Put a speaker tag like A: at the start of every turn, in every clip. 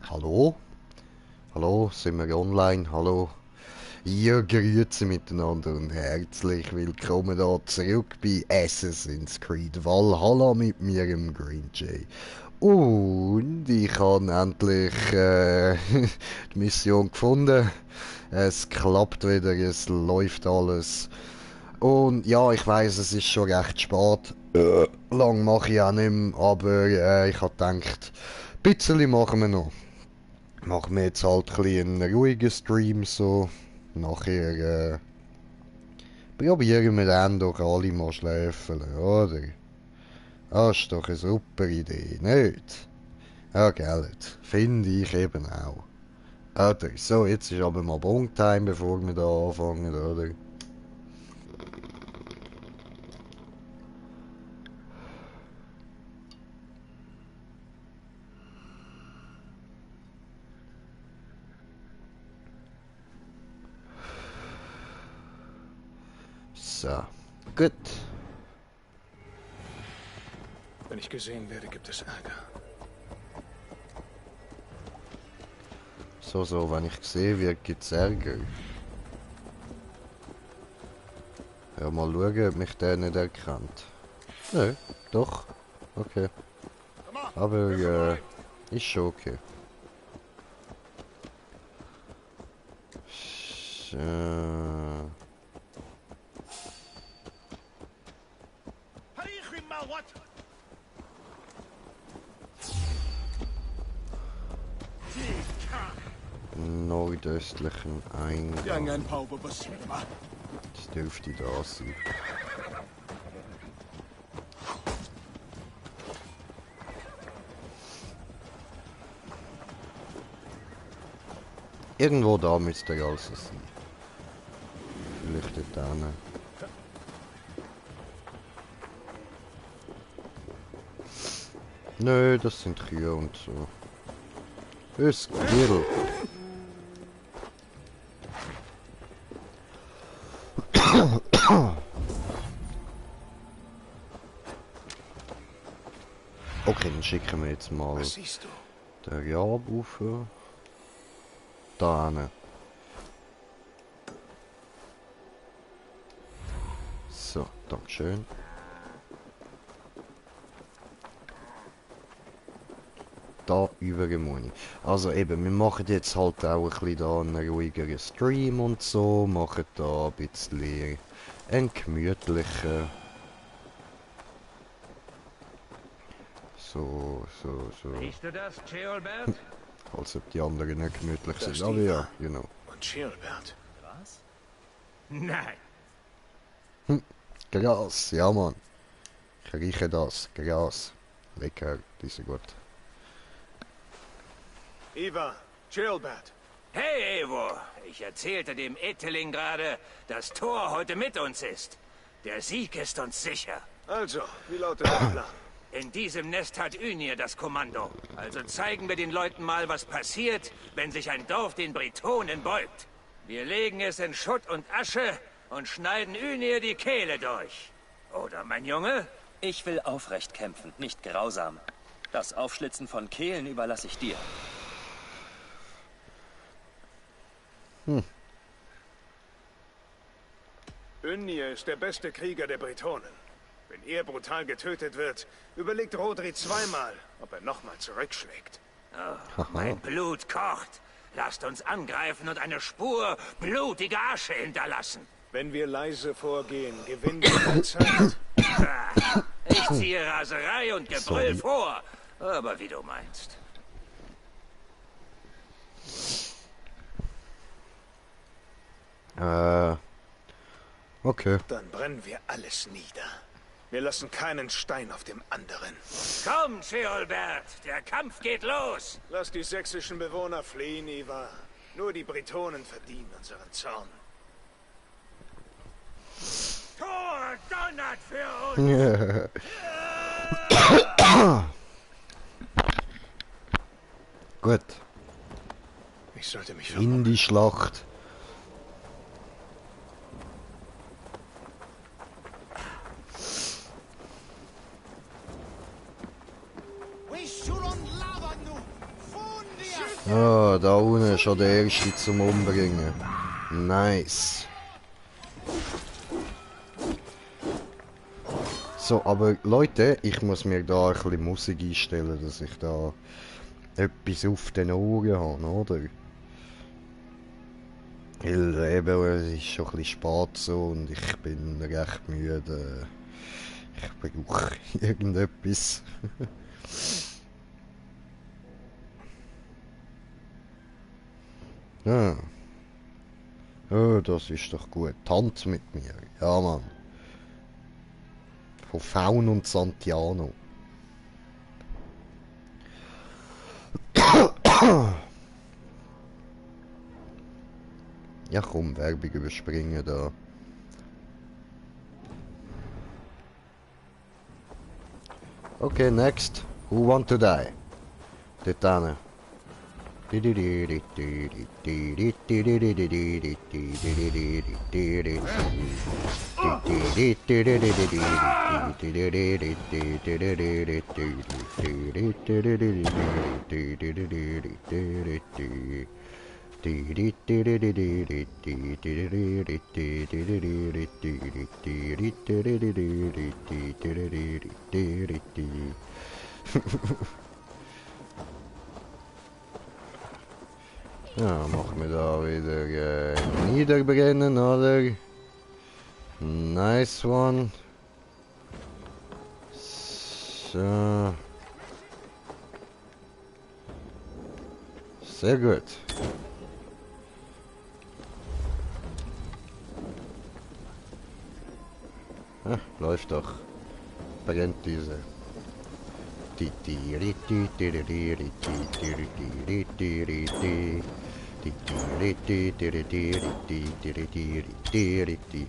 A: Hallo? Hallo, sind wir online? Hallo? Ja, grüezi miteinander und herzlich willkommen da zurück bei Assassin's Creed Valhalla mit mir, im Green Jay. Und ich habe endlich die Mission gefunden. Es klappt wieder, es läuft alles. Und ja, ich weiß, es ist schon recht spät. Lang mache ich auch nicht mehr, aber ich habe gedacht, ein bisschen machen wir noch. Machen wir jetzt halt ein bisschen einen ruhigen Stream so. Nachher probieren wir dann doch alle mal schläfeln, oder? Das ist doch eine super Idee, nicht? Ja, gell, finde ich eben auch. Oder? So, jetzt ist aber mal Bonktime, bevor wir da anfangen, oder? So, gut.
B: Wenn ich gesehen werde, gibt es Ärger.
A: So, wenn ich gesehen werde, gibt es Ärger. Ja, mal schauen, ob mich der nicht erkennt. Nö, doch. Okay. Aber, ist schon okay. So. Nordöstlichen Eingang. Das dürfte da sein. Irgendwo da müsste er also sein. Vielleicht dort hinten. Nö, das sind Kühe und so. Es Grill. Okay, dann schicken wir jetzt mal
B: Was siehst du?
A: den Jab auf. Da hinten. So, dankeschön. Da über Moni. Also eben, wir machen jetzt halt auch ein bisschen da einen ruhigeren Stream und so. Machen da ein bisschen einen gemütlichen. So.
C: Siehst du das, Ceolbert?
A: Als ob die anderen nicht gemütlich
B: Das
A: sind.
B: ist
A: Aber
B: die
A: ja,
B: Wahl.
A: you know.
B: Und Ceolbert.
C: Was? Nein.
A: Gras, ja Mann. Ich rieche das. Gras. Lecker, die sind gut.
B: Ivar, Ceolbert.
C: Hey, Evo. Ich erzählte dem Eteling gerade, dass Thor heute mit uns ist. Der Sieg ist uns sicher.
B: Also, wie lautet der Plan?
C: In diesem Nest hat Ynir das Kommando. Also zeigen wir den Leuten mal, was passiert, wenn sich ein Dorf den Britonen beugt. Wir legen es in Schutt und Asche und schneiden Ynir die Kehle durch. Oder, mein Junge?
D: Ich will aufrecht kämpfen, nicht grausam. Das Aufschlitzen von Kehlen überlasse ich dir.
B: Ynir ist der beste Krieger der Britonen. Wenn er brutal getötet wird, überlegt Rodri zweimal, ob er nochmal zurückschlägt.
C: Oh, mein Blut kocht. Lasst uns angreifen und eine Spur blutiger Asche hinterlassen.
B: Wenn wir leise vorgehen, gewinnen wir Zeit.
C: Ich ziehe Raserei und Gebrüll vor, aber wie du meinst.
A: Okay.
B: Dann brennen wir alles nieder. Wir lassen keinen Stein auf dem anderen.
C: Komm, Ceolbert, der Kampf geht los.
B: Lass die sächsischen Bewohner fliehen, Ivar. Nur die Britonen verdienen unseren Zorn.
C: Thor donnert für uns.
A: Gut.
B: Ich sollte mich
A: In
B: vermummen.
A: die Schlacht. So, da unten ist schon der erste zum Umbringen. Nice. So, aber Leute, ich muss mir da ein bisschen Musik einstellen, dass ich da etwas auf den Ohren habe, oder? Weil eben, es ist schon ein bisschen spät so und ich bin recht müde. Ich brauche irgendetwas. Ja. Oh, das ist doch gut. Tanz mit mir. Ja, Mann. Von Faun und Santiano. Ja, komm, Werbung überspringen da. Okay, next. Who want to die? Dort hinten. Ja, machen wir da wieder niederbrennen, oder? Nice one. So. Sehr gut. Ja, läuft doch. Brennt diese.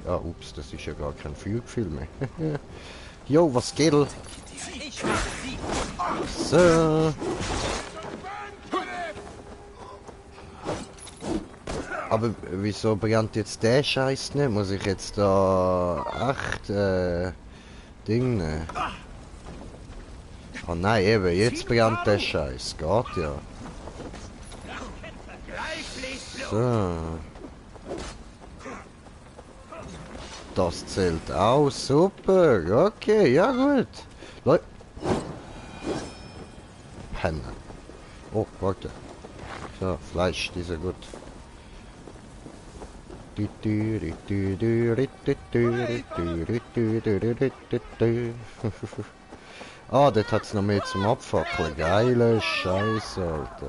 A: Ah, ups, das ist ja gar kein Flugfilm mehr. Jo, was geht? So. Aber wieso brennt jetzt der Scheiß nicht? Muss ich jetzt da echt Ding nehmen? Oh nein, eben, jetzt brennt der Scheiß. Geht ja. So. Das zählt auch. Super. Okay, ja gut. Leute. Henne. Oh, warte. So, Fleisch, die sind gut. Ah, dort hat es noch mehr zum Abfackeln. Geile Scheiße, Alter.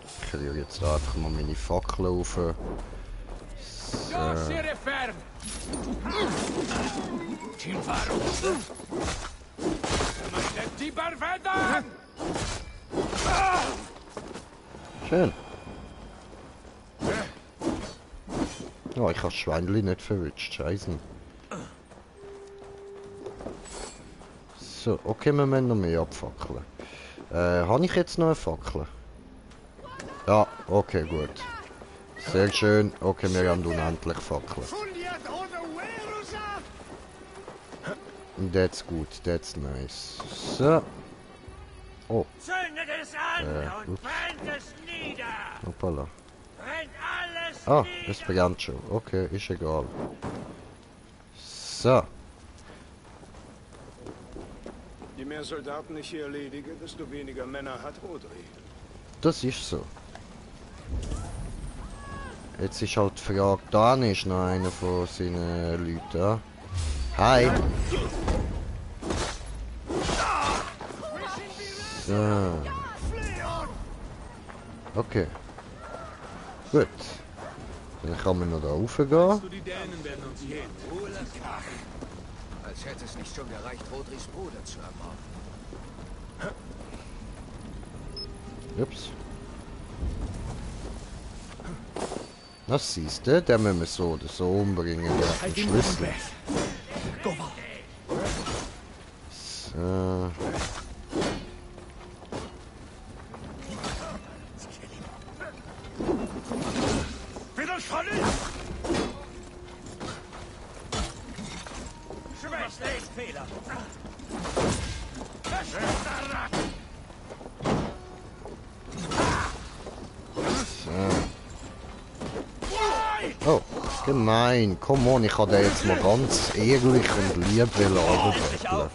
A: Ich kriege jetzt einfach mal meine Fackel auf. So. Schön. Oh, ich habe das Schweinchen nicht verwünscht. Scheiße. So, okay, wir müssen noch mehr abfackeln. Habe ich jetzt noch eine Fackel? Ja, okay, gut. Sehr schön. Okay, wir haben unendlich Fackeln. That's good, that's nice. So. Oh.
C: Zündet es an und brennt es nieder!
A: Hoppala.
C: Brennt alles
A: Ah,
C: nieder!
A: es brennt schon. Okay, ist egal. So.
B: Je mehr Soldaten ich hier erledige, desto weniger Männer hat Rodri.
A: Das ist so. Jetzt ist halt die Frage, da ist noch einer von seinen Leuten. Ja? Hi! So. Okay. Gut. Dann kann man noch da raufgehen.
B: Die Dänen werden uns gehen.
E: Als hätte es nicht schon gereicht, Rodris Bruder zu ermorden.
A: Ups. Das siehst du, den müssen wir so oder so umbringen. Der hat den Schlüssel. So. Oh, gemein. Komm on, ich kann den jetzt mal ganz ehrlich und lieb runterbrettern.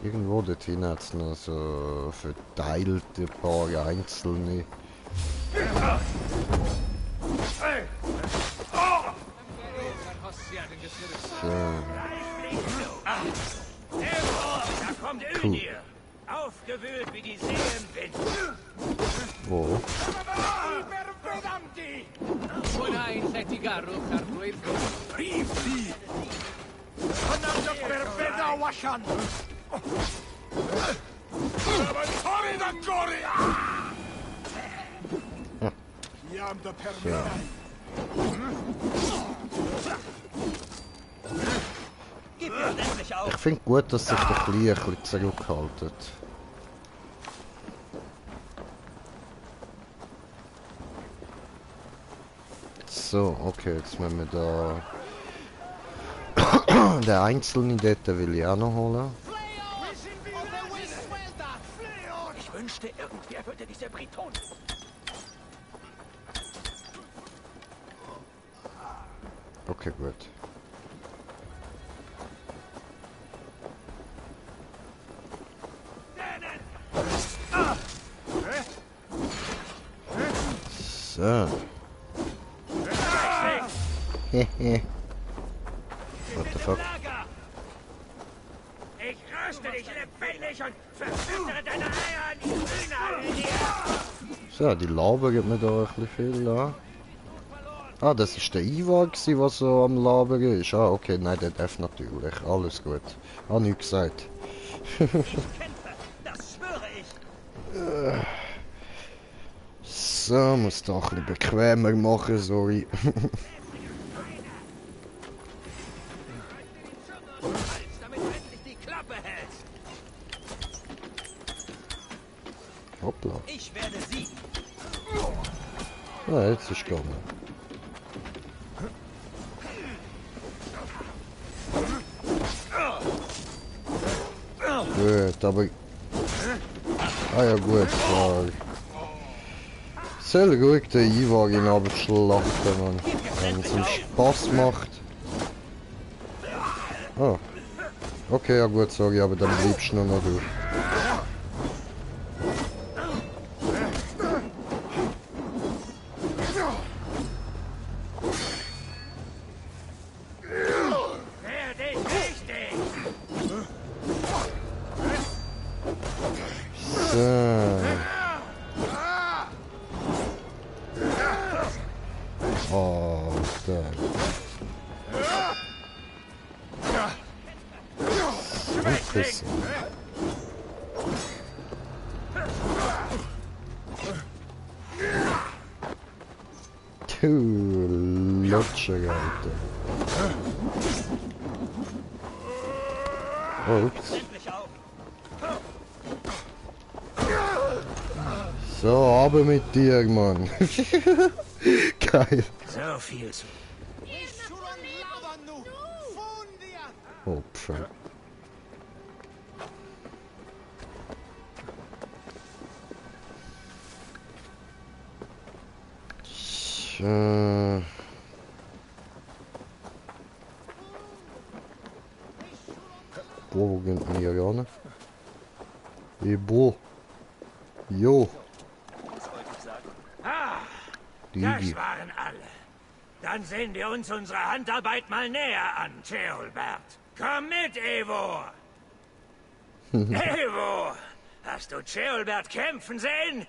A: Irgendwo dorthin hat es noch so verteilte paar einzelne. So.
C: Da kommt Önir. Aufgewühlt wie die See im Wind.
A: Wo? Ja. Ich finde gut, dass sich der Kleine ein bisschen zurückhaltet. So, okay, jetzt müssen wir da... Der einzelne dort will ich auch noch holen.
C: Ich wünschte, irgendwer würde diese Britonen.
A: Okay, gut. So. Hehe. What the fuck?
C: Ich röste dich lebendig und verfüttere deine Eier an die Hühner.
A: So, die Lava gibt mir da ein bisschen viel an. Ah, das ist der Ivar, der so am Labern ist. Ah, okay, nein, der darf natürlich. Alles gut. Hab nichts gesagt.
C: Ich kämpfe, das schwöre ich.
A: So, muss da ein bisschen bequemer machen, sorry.
C: Damit endlich die Klappe hältst.
A: Hoppla.
C: Ich werde siegen.
A: Ah, jetzt ist gegangen. Gut, aber... Ah ja gut, klar. Soll ruhig den Ivar ihn abschlachten, Mann. Wenn es ihm Spaß macht. Ah. Okay, ja gut, sorry, aber dann bleibst du nur noch du. Oh, Alter. Anfrissen. Du Lutscher, Alter. Oh, ups. So, aber mit dir, Mann. Geil.
C: So viel.
A: Oh, Pfeil. Wo gehen wir hier ran? Wo? Jo.
C: Das waren alle. Dann sehen wir uns unsere Handarbeit mal näher an, Ceolbert. Komm mit, Eivor! Eivor! Hast du Ceolbert kämpfen sehen?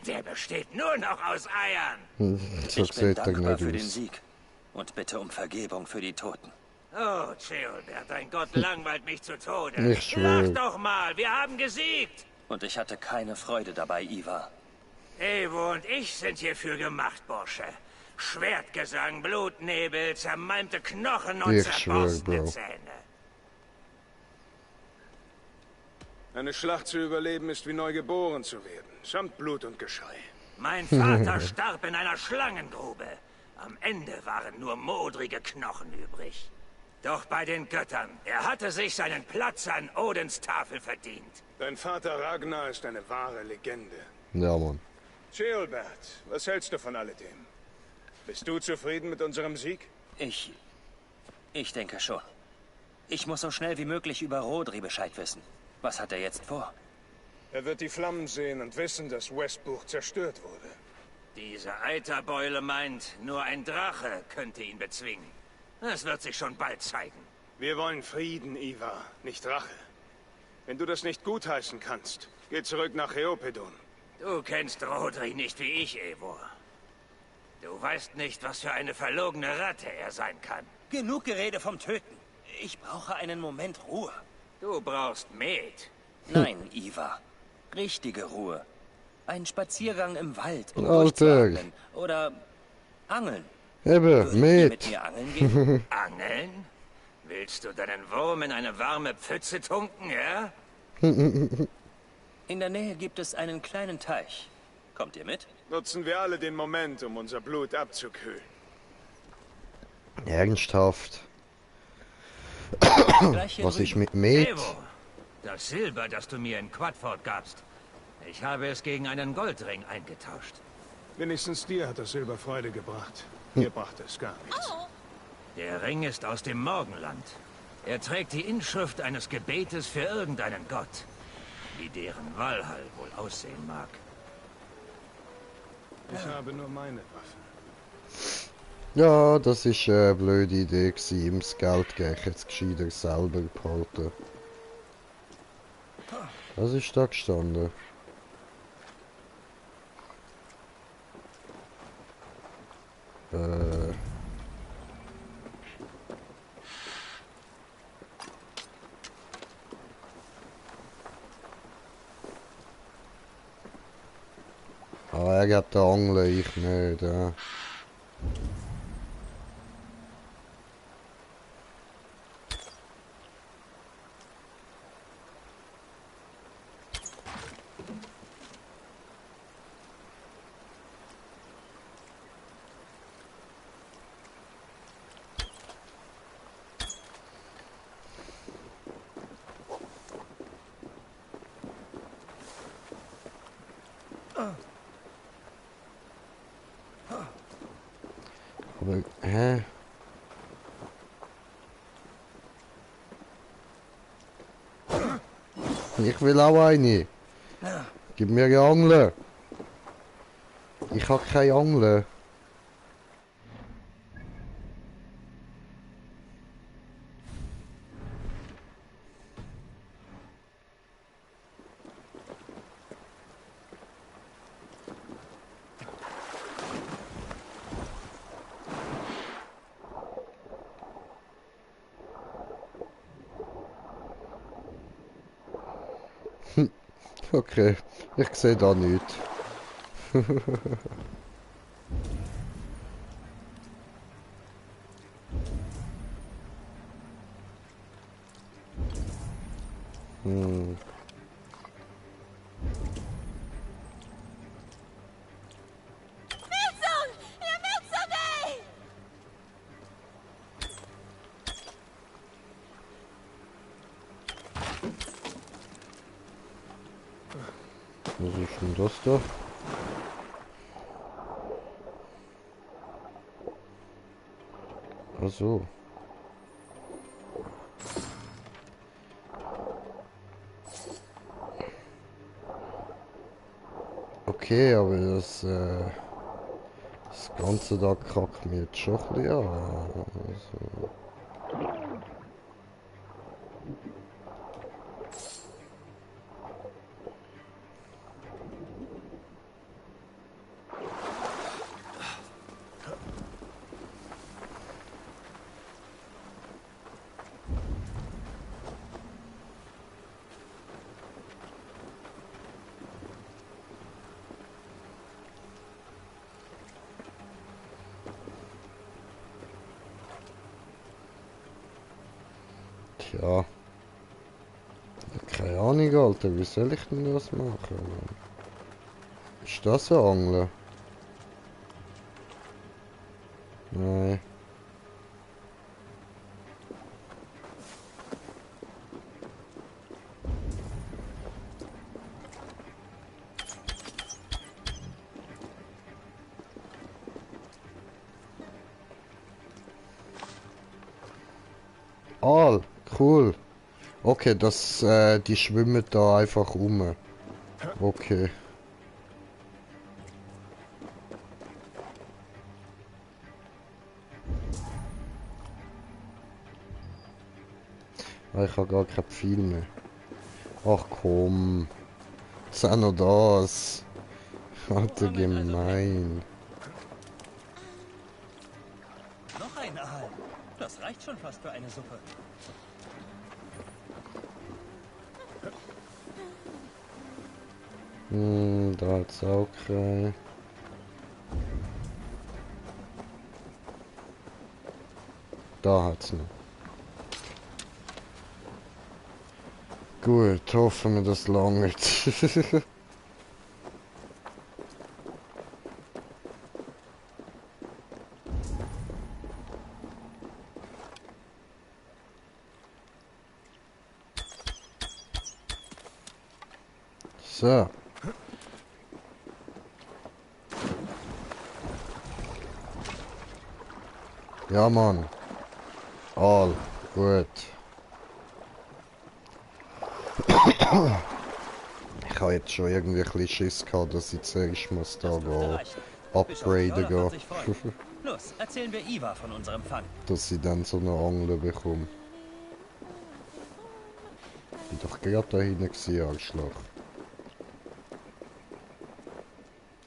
C: Der besteht nur noch aus Eiern.
A: So
D: Ich bin
A: sieht er
D: dankbar
A: nicht
D: für den
A: aus.
D: Sieg und bitte um Vergebung für die Toten.
C: Oh, Ceolbert, dein Gott langweilt mich zu Tode.
A: Ich schwöre.
C: Lach doch mal, wir haben gesiegt.
D: Und ich hatte keine Freude dabei, Ivar.
C: Eivor und ich sind hierfür gemacht, Bursche. Schwertgesang, Blutnebel, zermalmte Knochen und
A: Ich schwör,
C: zerborstene
A: Bro.
C: Zähne.
B: Eine Schlacht zu überleben ist wie neu geboren zu werden, samt Blut und Geschrei.
C: Mein Vater starb in einer Schlangengrube. Am Ende waren nur modrige Knochen übrig. Doch bei den Göttern, er hatte sich seinen Platz an Odins Tafel verdient.
B: Dein Vater Ragnar ist eine wahre Legende.
A: Ja, Mann.
B: Ceolbert, was hältst du von alledem? Bist du zufrieden mit unserem Sieg?
D: Ich denke schon. Ich muss so schnell wie möglich über Rodri Bescheid wissen. Was hat er jetzt vor?
B: Er wird die Flammen sehen und wissen, dass Westbuch zerstört wurde.
C: Diese Eiterbeule meint, nur ein Drache könnte ihn bezwingen. Es wird sich schon bald zeigen.
B: Wir wollen Frieden, Ivar, nicht Rache. Wenn du das nicht gutheißen kannst, geh zurück nach Eopedon.
C: Du kennst Rodri nicht wie ich, Eivor. Du weißt nicht, was für eine verlogene Ratte er sein kann.
D: Genug Gerede vom Töten. Ich brauche einen Moment Ruhe.
C: Du brauchst Met.
D: Nein, Ivar. Richtige Ruhe. Ein Spaziergang im Wald, um
A: Alter.
D: durchzuatmen. Oder angeln.
A: Eben,
D: Würdet ihr
A: mit.
D: mit mir angeln gehen?
C: Angeln? Willst du deinen Wurm in eine warme Pfütze tunken, ja?
D: In der Nähe gibt es einen kleinen Teich. Kommt ihr mit?
B: Nutzen wir alle den Moment, um unser Blut abzukühlen.
A: Ernsthaft.
D: Gleich hier
A: Was
D: drüben.
A: ist mit Met?
C: Evo, das Silber, das du mir in Quadford gabst. Ich habe es gegen einen Goldring eingetauscht.
B: Wenigstens dir hat das Silber Freude gebracht. Mir brachte es gar nichts.
C: Der Ring ist aus dem Morgenland. Er trägt die Inschrift eines Gebetes für irgendeinen Gott. Wie deren Walhall wohl aussehen mag.
B: Ich habe nur meine Waffen.
A: Ja, das ist eine blöde Idee gewesen, ihm das Geld geben, jetzt gescheiter selber behalten. Was ist da gestanden? Ah, er geht angeln, ich nicht, ja. Aber, hä? Ich will auch eine. Gib mir eine Angel. Ich habe keine Angel. Okay, ich sehe da nichts. Was ist denn das da? Ach so. Okay, aber das Ganze da kackt mir jetzt schon ein bisschen an. Also. Tja. Keine Ahnung, Alter. Wie soll ich denn das machen? Ist das ein Angler? Nee. Oh, cool. Okay, die schwimmen da einfach rum. Okay. Ich habe gar kein Pfeil mehr. Ach komm. Das ist auch noch das. Alter, gemein.
D: Noch ein Aal. Das reicht schon fast für eine Suppe.
A: Da hat's auch kein. Da hat's noch. Gut, hoffen wir, das langt. So. Ja, Mann. All. Gut. Ich habe jetzt schon irgendwie ein bisschen Schiss gehabt, dass ich zuerst muss da gehen. Upgraden gehen.
D: Los, erzählen wir Iva von unserem Fang.
A: Dass ich dann so eine Angel bekomme. Ich bin doch gerade da hinten gewesen, Arschloch.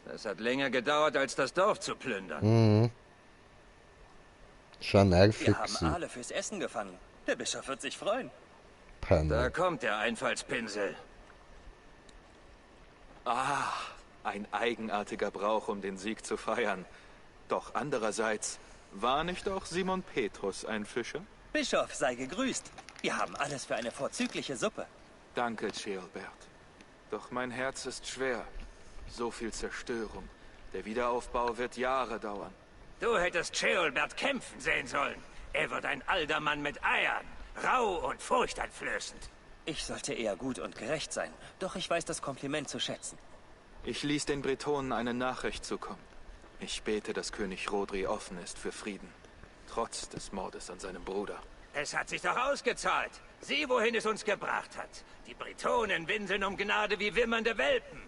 C: Das hat länger gedauert, als das Dorf zu plündern.
A: Mhm. Schon nervig
D: Wir haben
A: gewesen.
D: Aale fürs Essen gefangen. Der Bischof wird sich freuen.
C: Da
A: Penner.
C: kommt der Einfallspinsel.
F: Ah, ein eigenartiger Brauch, um den Sieg zu feiern. Doch andererseits, war nicht auch Simon Petrus ein Fischer?
D: Bischof, sei gegrüßt. Wir haben alles für eine vorzügliche Suppe.
F: Danke, Ceolbert. Doch mein Herz ist schwer. So viel Zerstörung. Der Wiederaufbau wird Jahre dauern.
C: Du hättest Ceolbert kämpfen sehen sollen. Er wird ein alter Mann mit Eiern. Rau und furchteinflößend.
D: Ich sollte eher gut und gerecht sein. Doch ich weiß das Kompliment zu schätzen.
F: Ich ließ den Bretonen eine Nachricht zukommen. Ich bete, dass König Rodri offen ist für Frieden. Trotz des Mordes an seinem Bruder.
C: Es hat sich doch ausgezahlt. Sieh, wohin es uns gebracht hat. Die Bretonen winseln um Gnade wie wimmernde Welpen.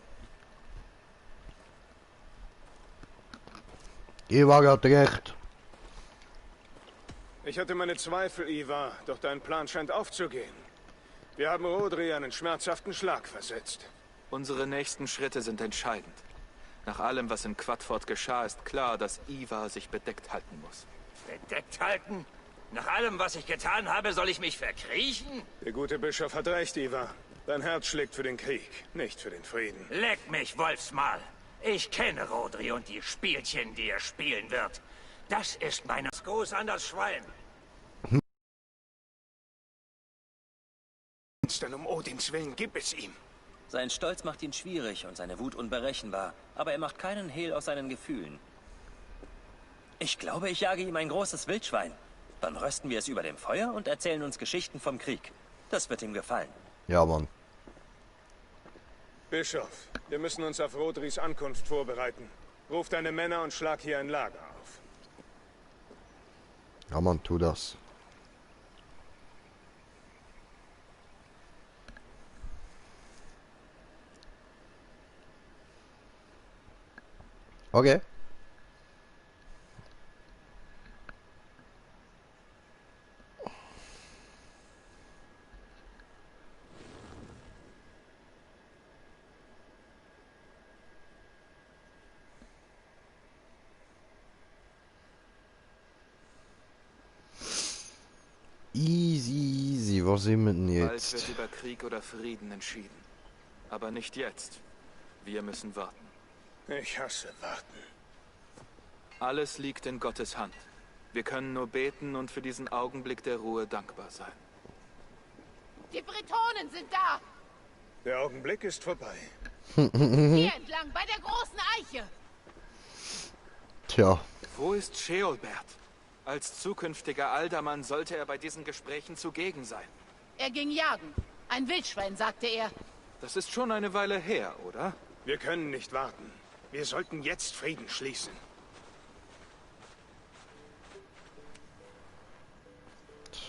A: Ivar hat recht.
B: Ich hatte meine Zweifel, Ivar, doch dein Plan scheint aufzugehen. Wir haben Rodri einen schmerzhaften Schlag versetzt.
F: Unsere nächsten Schritte sind entscheidend. Nach allem, was in Quadford geschah, ist klar, dass Ivar sich bedeckt halten muss.
C: Bedeckt halten? Nach allem, was ich getan habe, soll ich mich verkriechen?
B: Der gute Bischof hat recht, Ivar. Dein Herz schlägt für den Krieg, nicht für den Frieden.
C: Leck mich, Wolfsmal. Ich kenne Rodri und die Spielchen, die er spielen wird. Das ist mein Gruß an das Schwein.
B: Denn um Odins Willen gib es ihm.
D: Sein Stolz macht ihn schwierig und seine Wut unberechenbar. Aber er macht keinen Hehl aus seinen Gefühlen. Ich glaube, ich jage ihm ein großes Wildschwein. Dann rösten wir es über dem Feuer und erzählen uns Geschichten vom Krieg. Das wird ihm gefallen.
A: Ja, Mann.
B: Bischof, wir müssen uns auf Rodris Ankunft vorbereiten. Ruf deine Männer und schlag hier ein Lager auf.
A: Ja, Mann, tu das. Okay. Easy, easy. Was sind wir denn
F: Bald
A: jetzt?
F: wird über Krieg oder Frieden entschieden. Aber nicht jetzt. Wir müssen warten.
B: Ich hasse warten.
F: Alles liegt in Gottes Hand. Wir können nur beten und für diesen Augenblick der Ruhe dankbar sein.
G: Die Bretonen sind da!
B: Der Augenblick ist vorbei.
G: Hier entlang, bei der großen Eiche!
A: Tja,
F: Wo ist Ceolbert? Als zukünftiger Aldermann sollte er bei diesen Gesprächen zugegen sein.
G: Er ging jagen. Ein Wildschwein, sagte er.
F: Das ist schon eine Weile her, oder?
B: Wir können nicht warten. Wir sollten jetzt Frieden schließen.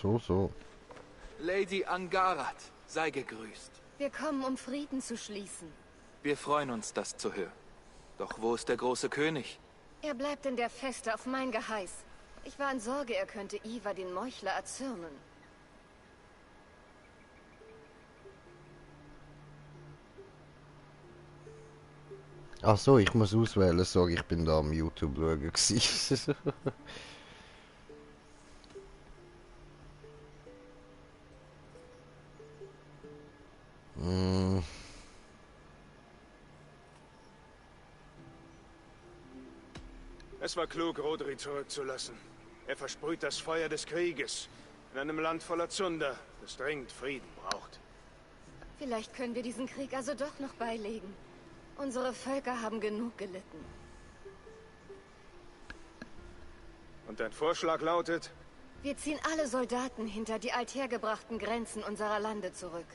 A: So.
F: Lady Angarath, sei gegrüßt.
H: Wir kommen, um Frieden zu schließen.
F: Wir freuen uns, das zu hören. Doch wo ist der große König?
H: Er bleibt in der Feste auf mein Geheiß. Ich war in Sorge, er könnte Ivar den Meuchler erzürnen.
A: Ach so, ich muss auswählen. Sorry, ich bin da am YouTube schauen gewesen.
B: Es war klug, Rodri zurückzulassen. Er versprüht das Feuer des Krieges in einem Land voller Zunder, das dringend Frieden braucht.
H: Vielleicht können wir diesen Krieg also doch noch beilegen. Unsere Völker haben genug gelitten.
B: Und dein Vorschlag lautet?
H: Wir ziehen alle Soldaten hinter die althergebrachten Grenzen unserer Lande zurück.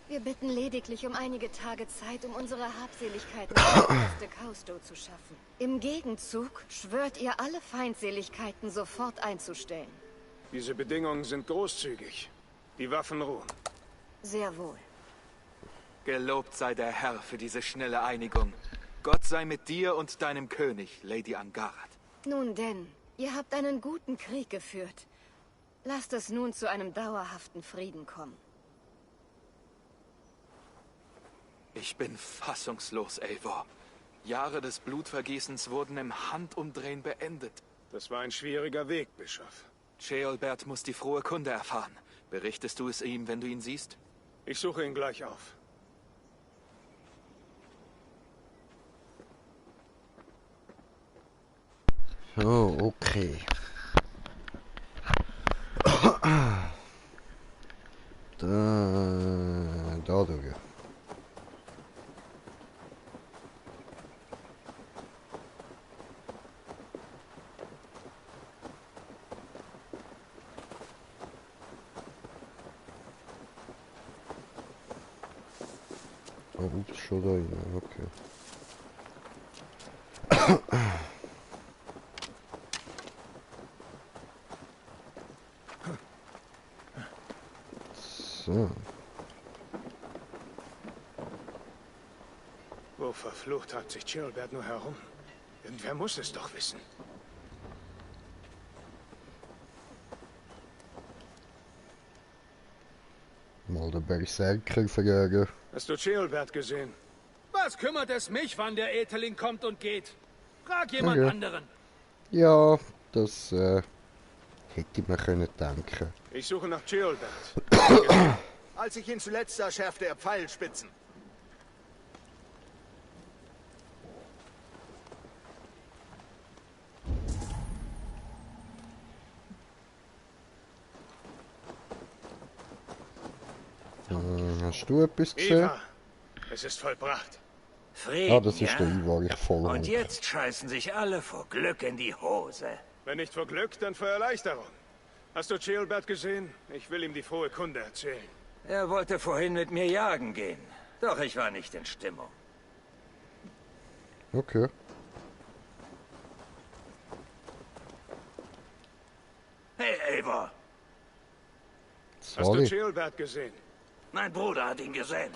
H: Wir bitten lediglich um einige Tage Zeit, um unsere Habseligkeiten in der Kausto zu schaffen. Im Gegenzug schwört ihr, alle Feindseligkeiten sofort einzustellen.
B: Diese Bedingungen sind großzügig. Die Waffen ruhen.
H: Sehr wohl.
F: Gelobt sei der Herr für diese schnelle Einigung. Gott sei mit dir und deinem König, Lady Angarath.
H: Nun denn, ihr habt einen guten Krieg geführt. Lasst es nun zu einem dauerhaften Frieden kommen.
F: Ich bin fassungslos, Eivor. Jahre des Blutvergießens wurden im Handumdrehen beendet.
B: Das war ein schwieriger Weg, Bischof.
F: Ceolbert muss die frohe Kunde erfahren. Berichtest du es ihm, wenn du ihn siehst?
B: Ich suche ihn gleich auf.
A: Oh, okay. Da durch. Oh, ups, schon da rein, okay. So.
B: Wo verflucht treibt sich Ceolbert nur herum? Irgendwer muss es doch wissen.
A: Mal den Berserker fragen.
B: Hast du Ceolbert gesehen?
C: Was kümmert es mich, wann der Ätheling kommt und geht? Frag jemand
A: Okay.
C: anderen.
A: Ja, das hätte man können denken.
B: Ich suche nach Ceolbert.
I: Als ich ihn zuletzt sah, schärfte er Pfeilspitzen.
A: Hast du etwas gesehen?
B: Ivar, es ist vollbracht.
C: Frieden,
A: Ah, das ist
C: ja?
A: der Ivar, ich voll.
C: Und jetzt scheißen sich alle vor Glück in die Hose.
B: Wenn nicht vor Glück, dann vor Erleichterung. Hast du Ceolbert gesehen? Ich will ihm die frohe Kunde erzählen.
C: Er wollte vorhin mit mir jagen gehen. Doch ich war nicht in Stimmung.
A: Okay.
C: Hey, Eivor.
B: Hast du
A: Sorry.
B: Ceolbert gesehen?
C: Mein Bruder hat ihn gesehen.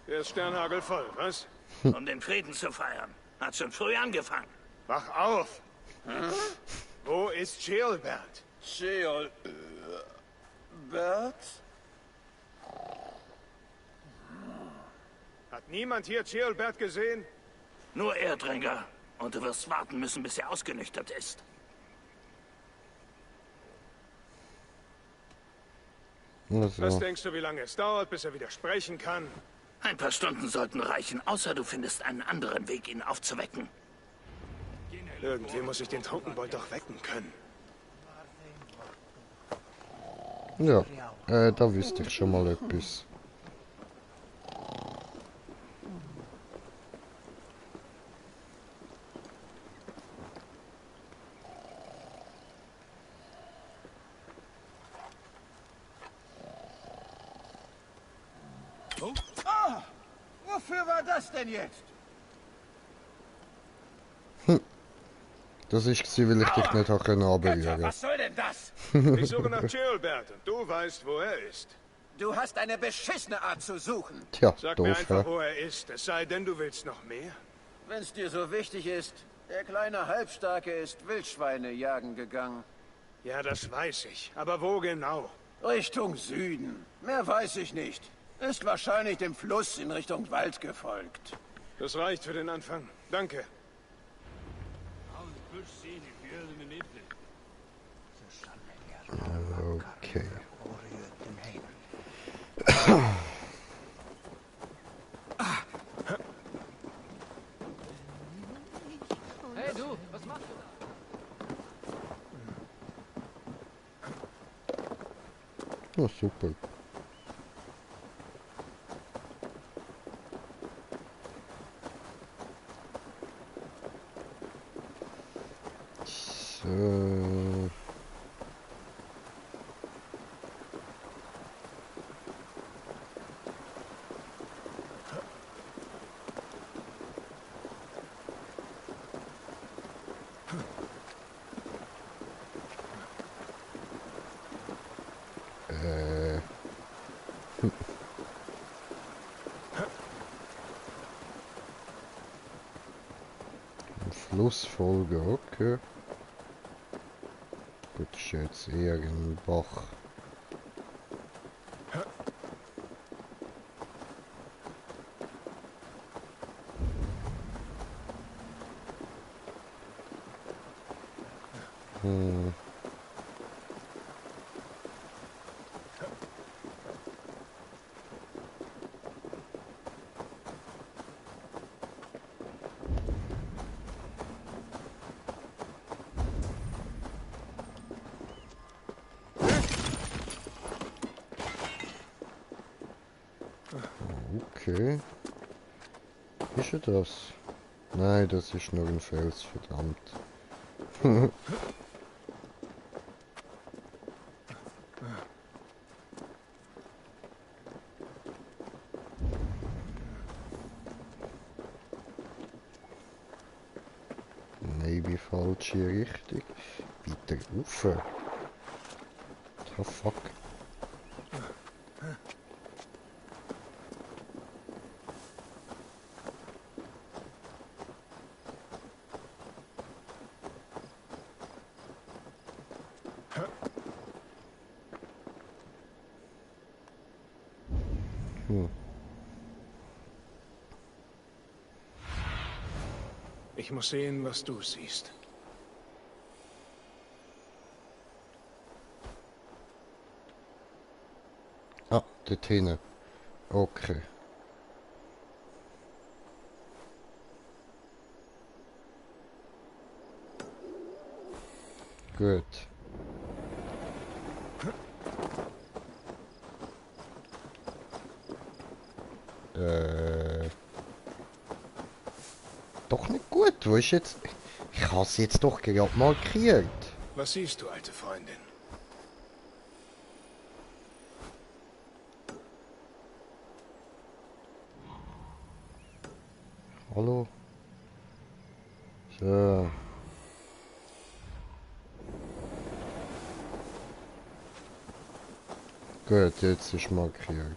B: Der ist sternhagelvoll, was?
C: Um den Frieden zu feiern. Hat schon früh angefangen.
B: Wach auf! Wo ist Ceolbert?
I: Ceolbert?
B: Hat niemand hier Ceolbert gesehen?
C: Nur Erdringer. Und du wirst warten müssen, bis er ausgenüchtert ist.
B: Was
A: Also,
B: denkst du, wie lange es dauert, bis er wieder sprechen kann?
C: Ein paar Stunden sollten reichen, außer du findest einen anderen Weg, ihn aufzuwecken.
B: Irgendwie muss ich den Trunkenbold doch wecken können.
A: Ja, da wüsste ich schon mal etwas.
I: Wofür war das denn jetzt?
A: Das ist gewesen, weil ich dich nicht anberühren konnte.
D: Was soll denn das?
B: Ich suche nach Gilbert und du weißt, wo er ist.
E: Du hast eine beschissene Art zu suchen.
A: Tja,
B: Sag mir
A: doof,
B: einfach,
A: hä?
B: wo er ist. Es sei denn, du willst noch mehr.
E: Wenn's dir so wichtig ist, der kleine Halbstarke ist Wildschweine jagen gegangen.
B: Ja, das weiß ich. Aber wo genau?
E: Richtung Süden. Mehr weiß ich nicht. Ist wahrscheinlich dem Fluss in Richtung Wald gefolgt.
B: Das reicht für den Anfang. Danke.
A: Okay.
J: Hey du, was machst du da?
A: Oh, super. So. Flussfolge, okay. Gut, ist jetzt eher ein Bach. Okay. Ist er das? Nein, das ist nur ein Fels, verdammt. Maybe falsche Richtung. Weiter rauf. The fuck?
B: Ich muss sehen, was du siehst.
A: Ah, dort hinten. Okay. Gut. Doch nicht gut. Wo ist jetzt... Ich habe es jetzt doch gerade markiert.
B: Was siehst du, alte Freundin?
A: Hallo? So. Gut, jetzt ist markiert.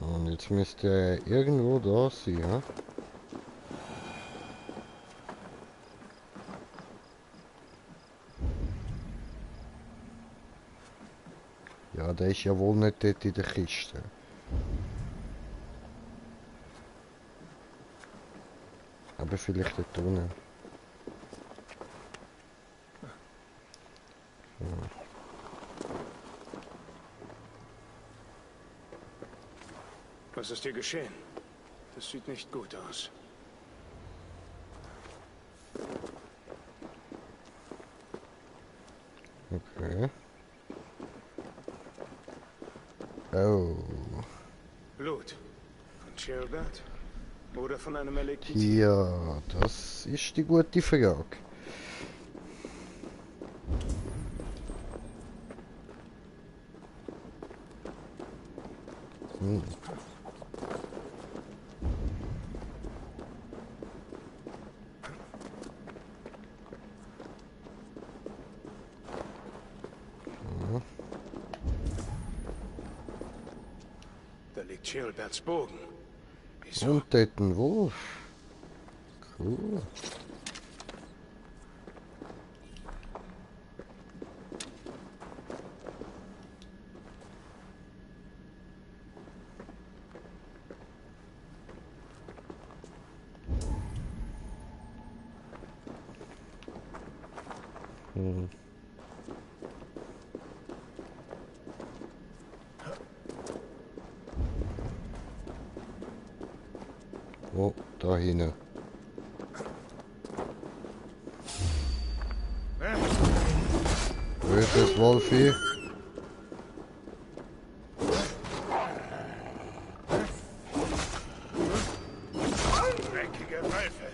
A: Und jetzt müsste er irgendwo da sein, ja? Ja, der ist ja wohl nicht dort in der Kiste. eben vielleicht dort unten.
B: Was ist hier geschehen? Das sieht nicht gut aus.
A: Okay. Oh.
B: Blut. Von Chilbert? Oder von einem erlegten
A: Ja, das ist die gute Frage. Hm.
B: Da liegt Chilberts Bogen. Wieso?
A: Und dort ein Wolf. Cool. Hm. Oh, da hinten. Böses Wolfi.
B: Dreckige Wölfe.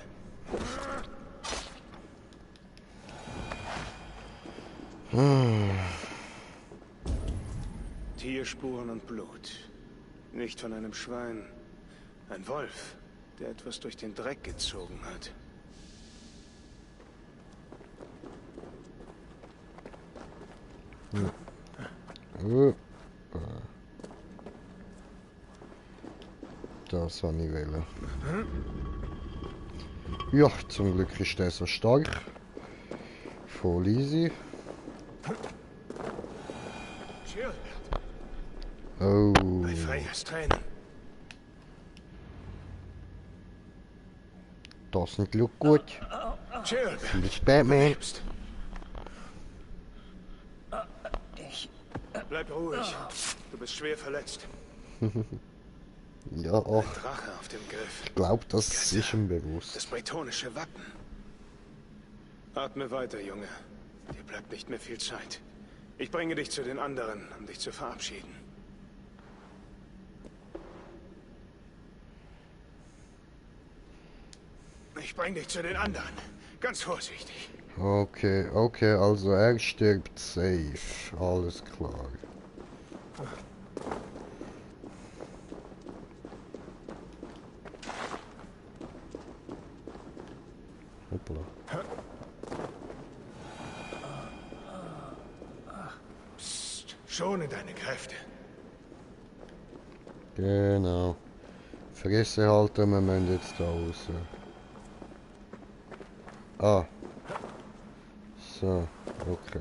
B: Tierspuren und Blut. Nicht von einem Schwein. Ein Wolf, der etwas durch den Dreck gezogen hat.
A: Das habe ich wollen. Ja, zum Glück ist der so stark. Voll easy.
B: Chilbert.
A: Oh.
B: Bei Freyas Tränen.
A: Das nicht gut.
B: Chilbert.
A: Viel spät, man.
B: Bleib ruhig. Du bist schwer verletzt.
A: Ja, ach,
B: Ein Drache auf dem Griff.
A: ich glaube, das ist ihm
B: Das
A: bewusst.
B: bretonische Wappen. Atme weiter, Junge. Dir bleibt nicht mehr viel Zeit. Ich bringe dich zu den anderen, um dich zu verabschieden. Ich bringe dich zu den anderen. Ganz vorsichtig.
A: Okay, okay, also er stirbt safe. Alles klar. Hoppla.
B: Psst, schone deine Kräfte.
A: Genau. Fresse halten, wir müssen jetzt da raus. Ah. So, okay.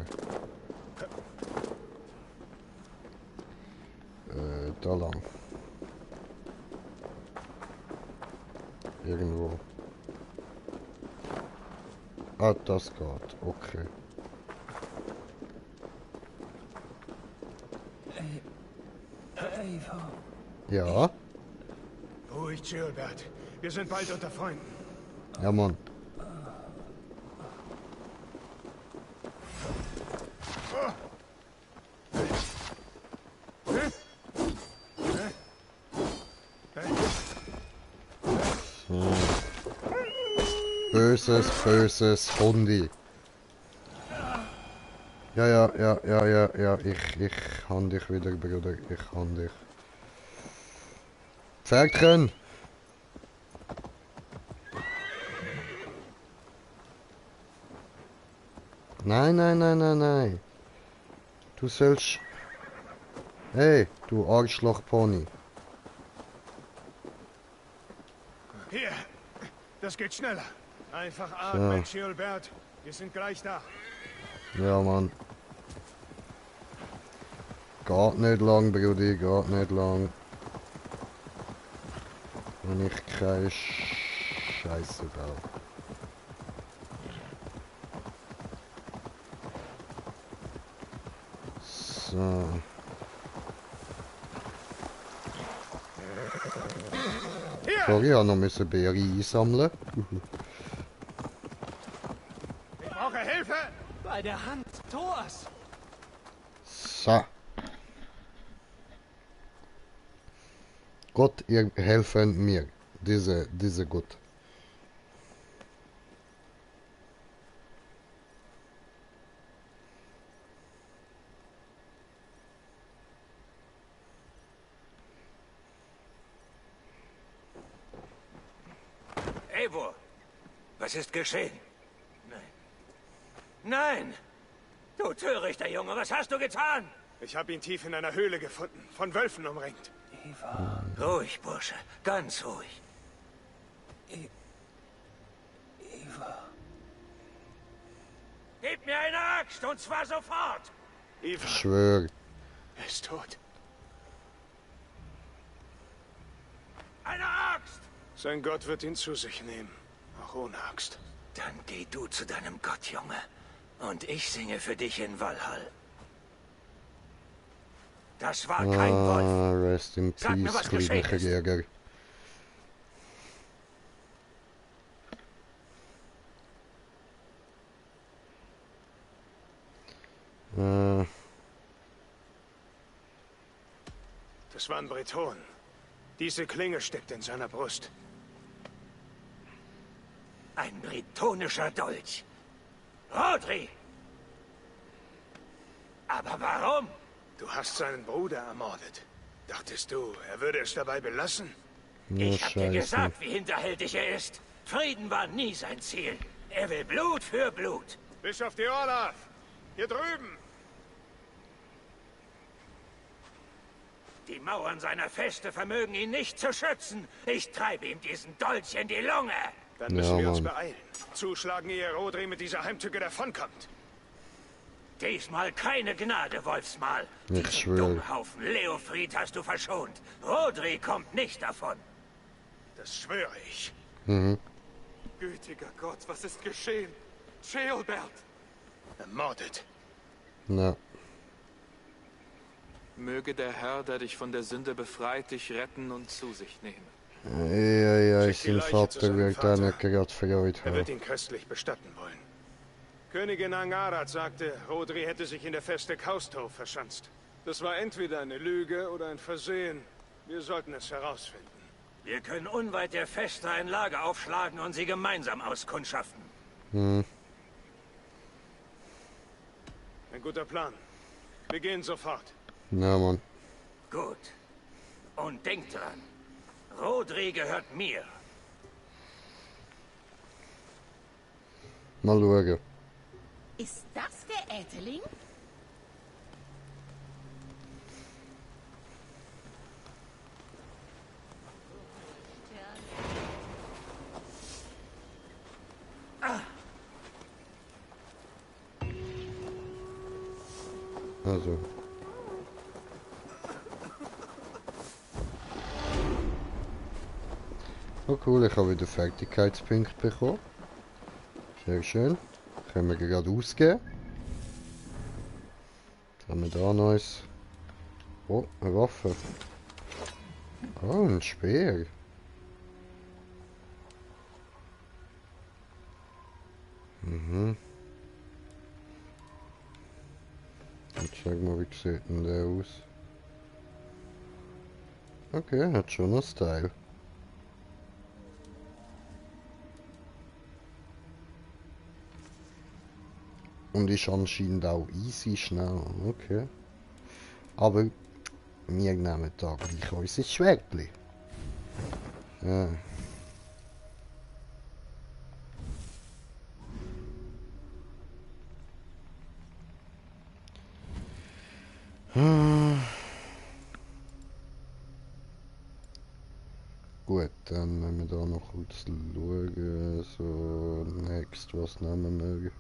A: Da lang. Irgendwo. Ah, das geht. Okay. Ja?
B: Ruhig, Chilbert. Wir sind bald unter Freunden.
A: Ja, Mann. So. Böses Hundi. Ja, ich han dich wieder, Bruder, ich han dich. Pferdchen! Nein. Du sollst... Hey, du Arschlochpony.
B: Hier, das geht schneller. Einfach atmen, Chilbert. Wir sind gleich da.
A: Ja, Mann. Geht nicht lang, Brudi, geht nicht lang. Wenn ich kein Scheiße da. So. Sorry, ich habe noch Beeren einsammeln.
B: Ich brauche Hilfe!
C: Bei der Hand Thors.
A: So. Gott, ihr helfen mir. Diese Gott.
C: Eivor, was ist geschehen? Nein. Nein! Du törichter Junge, was hast du getan?
B: Ich habe ihn tief in einer Höhle gefunden, von Wölfen umringt.
D: Eva.
C: Ruhig, Bursche, ganz ruhig.
D: Eva.
C: Gib mir eine Axt, und zwar sofort!
B: Eva,
A: Ich schwöre.
B: er ist tot.
C: Eine Axt!
B: Sein Gott wird ihn zu sich nehmen, auch ohne Axt.
C: Dann geh du zu deinem Gott, Junge. Und ich singe für dich in Valhall. Das war kein Wolf.
A: Rest in
C: Sag mir,
A: peace,
C: was
A: kleine
C: geschehen ist.
A: Jäger.
B: Das waren Bretonen. Diese Klinge steckt in seiner Brust.
C: Ein bretonischer Dolch. Rodri! Aber warum?
B: Du hast seinen Bruder ermordet. Dachtest du, er würde es dabei belassen?
C: Ich hab dir gesagt, wie hinterhältig er ist. Frieden war nie sein Ziel. Er will Blut für Blut.
B: Bischof de Olaf! Hier drüben!
C: Die Mauern seiner Feste vermögen ihn nicht zu schützen. Ich treibe ihm diesen Dolch in die Lunge.
B: Dann müssen
A: Ja,
B: wir uns
A: Mann.
B: beeilen. Zuschlagen, ehe Rodri mit dieser Heimtücke davonkommt.
C: Diesmal keine Gnade, Wolfsmal.
A: Ich
C: Diesen
A: schwöre.
C: Dummhaufen Leofried hast du verschont. Rodri kommt nicht davon.
B: Das schwöre ich.
F: Gütiger Gott, was ist geschehen? Ceolbert!
B: Ermordet.
A: Na,
F: Möge der Herr, der dich von der Sünde befreit, dich retten und zu sich nehmen.
A: ja,
B: Schick die
A: sein
B: Leiche zu
A: Vater
B: seinem
A: wird auch
B: Vater.
A: nicht gerade Freude
B: Er
A: haben.
B: wird ihn köstlich bestatten wollen. Königin Angarat sagte, Rodri hätte sich in der Feste Kaustow verschanzt. Das war entweder eine Lüge oder ein Versehen. Wir sollten es herausfinden.
C: Wir können unweit der Feste ein Lager aufschlagen und sie gemeinsam auskundschaften.
B: Ein guter Plan. Wir gehen sofort.
A: Na, Mann.
C: Gut. Und denkt dran, Rodri gehört mir.
A: Mal schauen.
G: Ist das der Ätheling?
A: Also. Oh cool, ich habe wieder Fertigkeitspunkte bekommen. Sehr schön. Können wir gerade ausgeben. Was haben wir da Neues? Oh, eine Waffe. Oh, ein Speer. Jetzt sag mal, wie sieht denn der aus? Okay, hat schon einen Style. Und ist anscheinend auch easy schnell, okay. Aber wir nehmen da gleich unser Schwertli. Ja. Gut, dann wenn wir da noch kurz schauen, so next, was nehmen wir?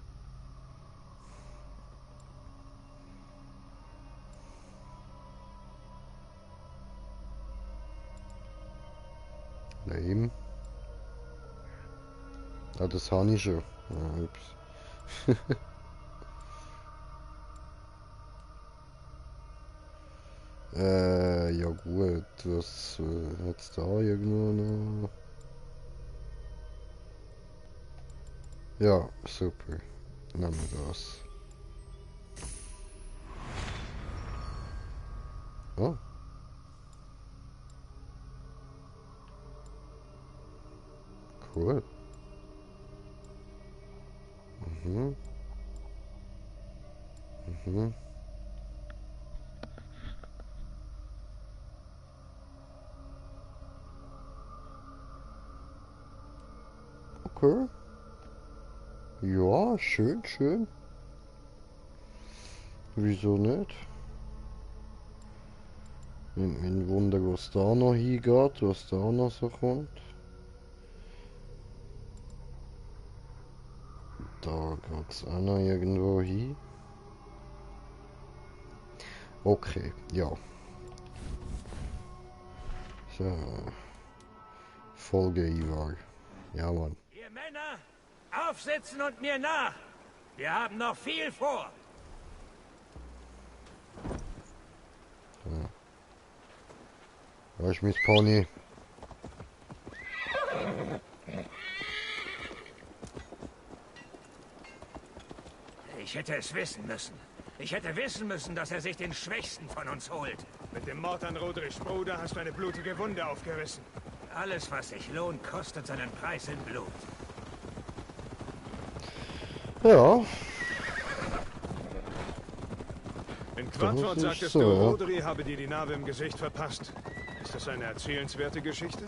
A: Lame. Ah, das habe ich schon. Ah, ups. Ja gut, was hat's da irgendwo noch? Ja, super. Nehmen wir das. Oh. Cool. Mhm. Mhm. Okay. Ja, schön, schön. Wieso nicht? Ein Wunder, was da noch hingeht, was da noch so kommt. Da geht's auch noch irgendwo hin. Okay, ja. So. Folge-Einwahl. Ja, Mann.
C: Ihr Männer, aufsitzen und mir nach! Wir haben noch viel vor!
A: Ja. Da ist mein Pony.
C: Ich hätte es wissen müssen. Ich hätte wissen müssen, dass er sich den Schwächsten von uns holt.
B: Mit dem Mord an Roderichs Bruder hast du eine blutige Wunde aufgerissen.
C: Alles, was sich lohnt, kostet seinen Preis in Blut.
A: Ja.
B: In Quadford
A: ist
B: sagtest
A: so,
B: du,
A: ja.
B: Rodri habe dir die Narbe im Gesicht verpasst. Ist das eine erzählenswerte Geschichte?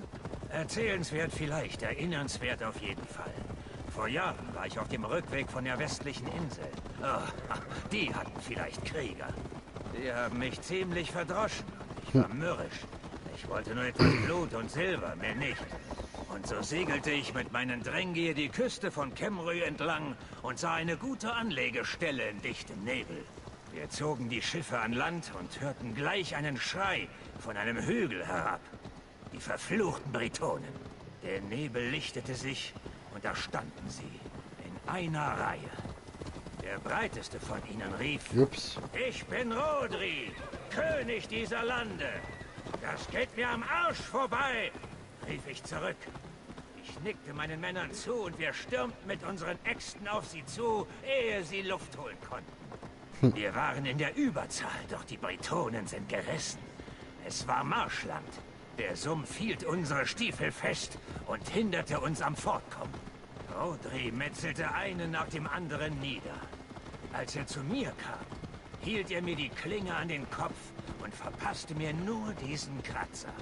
C: Erzählenswert vielleicht, erinnernswert auf jeden Fall. Vor Jahren war ich auf dem Rückweg von der westlichen Insel. Oh, die hatten vielleicht Krieger. Die haben mich ziemlich verdroschen und ich war mürrisch. Ich wollte nur etwas Blut und Silber, mehr nicht. Und so segelte ich mit meinen Drängier die Küste von Kemrü entlang und sah eine gute Anlegestelle in dichtem Nebel. Wir zogen die Schiffe an Land und hörten gleich einen Schrei von einem Hügel herab. Die verfluchten Britonen. Der Nebel lichtete sich und da standen sie in einer Reihe. Der breiteste von ihnen rief:
A: Ups.
C: Ich bin Rodri, König dieser Lande. Das geht mir am Arsch vorbei, rief ich zurück. Ich nickte meinen Männern zu und wir stürmten mit unseren Äxten auf sie zu, ehe sie Luft holen konnten. Wir waren in der Überzahl, doch die Britonen sind gerissen. Es war Marschland. Der Sumpf hielt unsere Stiefel fest und hinderte uns am Fortkommen. Rodri metzelte einen nach dem anderen nieder. Als er zu mir kam, hielt er mir die Klinge an den Kopf und verpasste mir nur diesen Kratzer.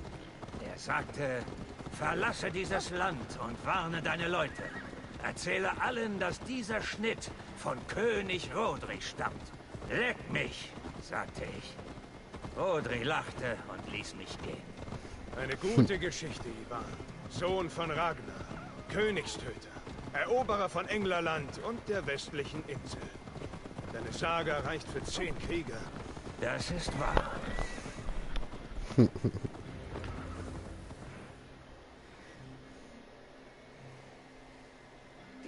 C: Er sagte: Verlasse dieses Land und warne deine Leute. Erzähle allen, dass dieser Schnitt von König Rodri stammt. Leck mich, sagte ich. Rodri lachte und ließ mich gehen.
B: Eine gute Geschichte, Ivan. Sohn von Ragnar, Königstöter, Eroberer von Englerland und der westlichen Insel. Deine Saga reicht für 10 Krieger.
C: Das ist wahr.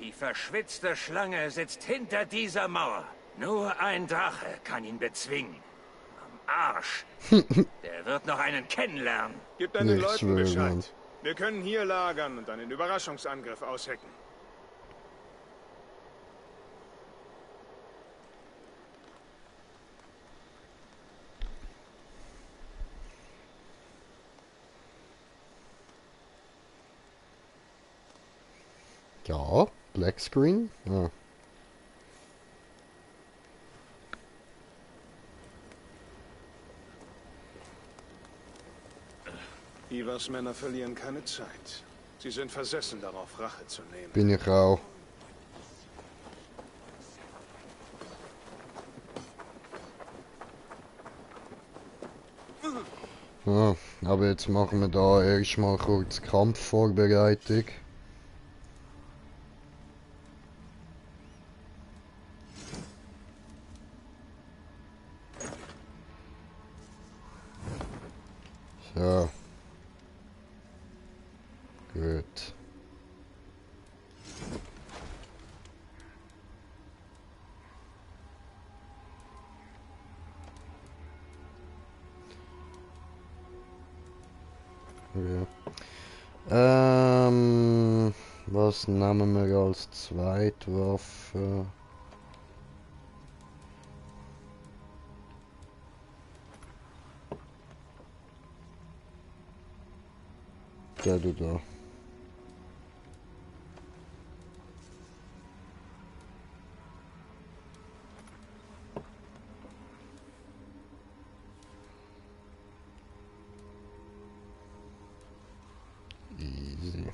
C: Die verschwitzte Schlange sitzt hinter dieser Mauer. Nur ein Drache kann ihn bezwingen. Am Arsch. Der wird noch einen kennenlernen.
B: Gib deinen
A: Nicht
B: Leuten
A: schwören.
B: Bescheid. Wir können hier lagern und einen Überraschungsangriff aushecken.
A: Ja, Black Screen. Ja.
B: Ivars Männer verlieren keine Zeit. Sie sind versessen darauf, Rache zu nehmen.
A: Bin ich auch. Ja, aber jetzt machen wir da erstmal kurz Kampfvorbereitung. So. Gut. Okay. Was nehmen wir als Zweitwaffe? Der du da. Easy.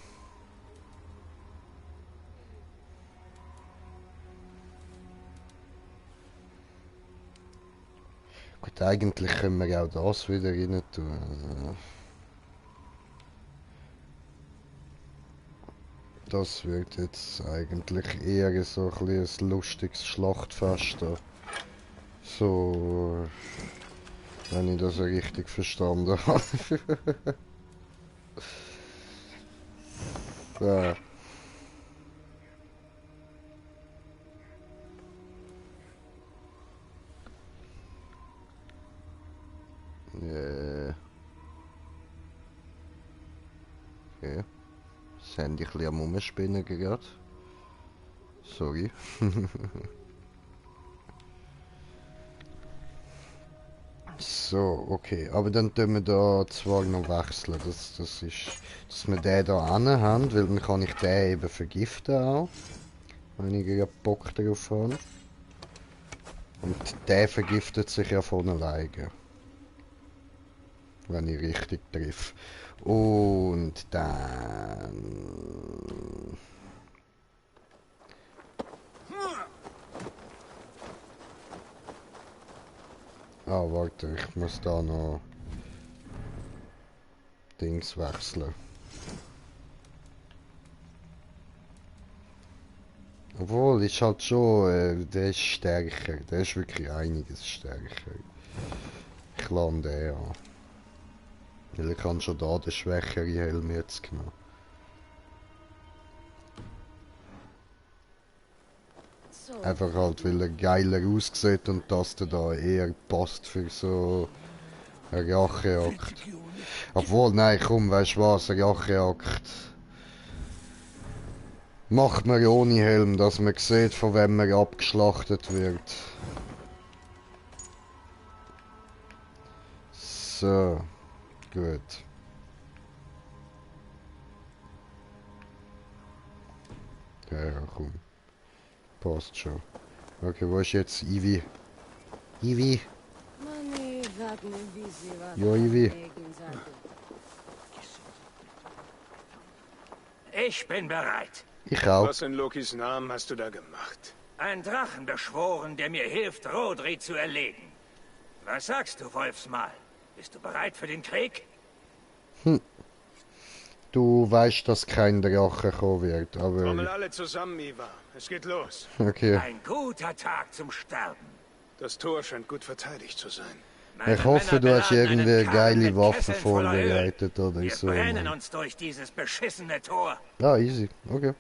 A: Gut, eigentlich können wir auch das wieder rein tun. Also, das wird jetzt eigentlich eher so ein bisschen ein lustiges Schlachtfest da. So, wenn ich das richtig verstanden habe. So. Okay. Das Handy ein bisschen am Umspinnen gerade. Sorry. So, okay. Aber dann tun wir da zwar noch wechseln. Das ist, dass wir den da haben, weil dann kann ich den eben vergiften auch. Wenn ich gerade Bock drauf habe. Und der vergiftet sich ja von alleine. Wenn ich richtig treffe. Und dann... Ah, warte, ich muss da noch Dings wechseln. Obwohl, ist halt schon, der ist stärker. Der ist wirklich einiges stärker. Ich lade den an. Weil ich habe schon da den schwächeren Helm jetzt genommen. Einfach halt, weil er geiler aussieht und dass der da eher passt für so eine Racheakt. Obwohl, nein, komm, weißt du was, eine Racheakt macht man ohne Helm, dass man sieht, von wem man abgeschlachtet wird. So, gut. Ja, komm. Passt schon. Okay, wo ist jetzt Ivy? Ivy? Ja, Ivy.
C: Ich bin bereit.
A: Ich auch.
B: Was in Lokis Namen hast du da gemacht?
C: Ein Drachen beschworen, der mir hilft, Rodri zu erlegen. Was sagst du, Wolfsmal? Bist du bereit für den Krieg?
A: Du weißt, dass kein Drache kommen wird, aber...
B: Trommel alle zusammen, Ivar. Es geht los.
A: Okay.
C: Ein guter Tag zum Sterben.
B: Das Tor scheint gut verteidigt zu sein.
A: Ich hoffe, du hast irgendwie eine geile Waffe vorbereitet oder
C: Wir
A: so.
C: brennen uns durch dieses beschissene Tor.
A: Ja, easy. Okay.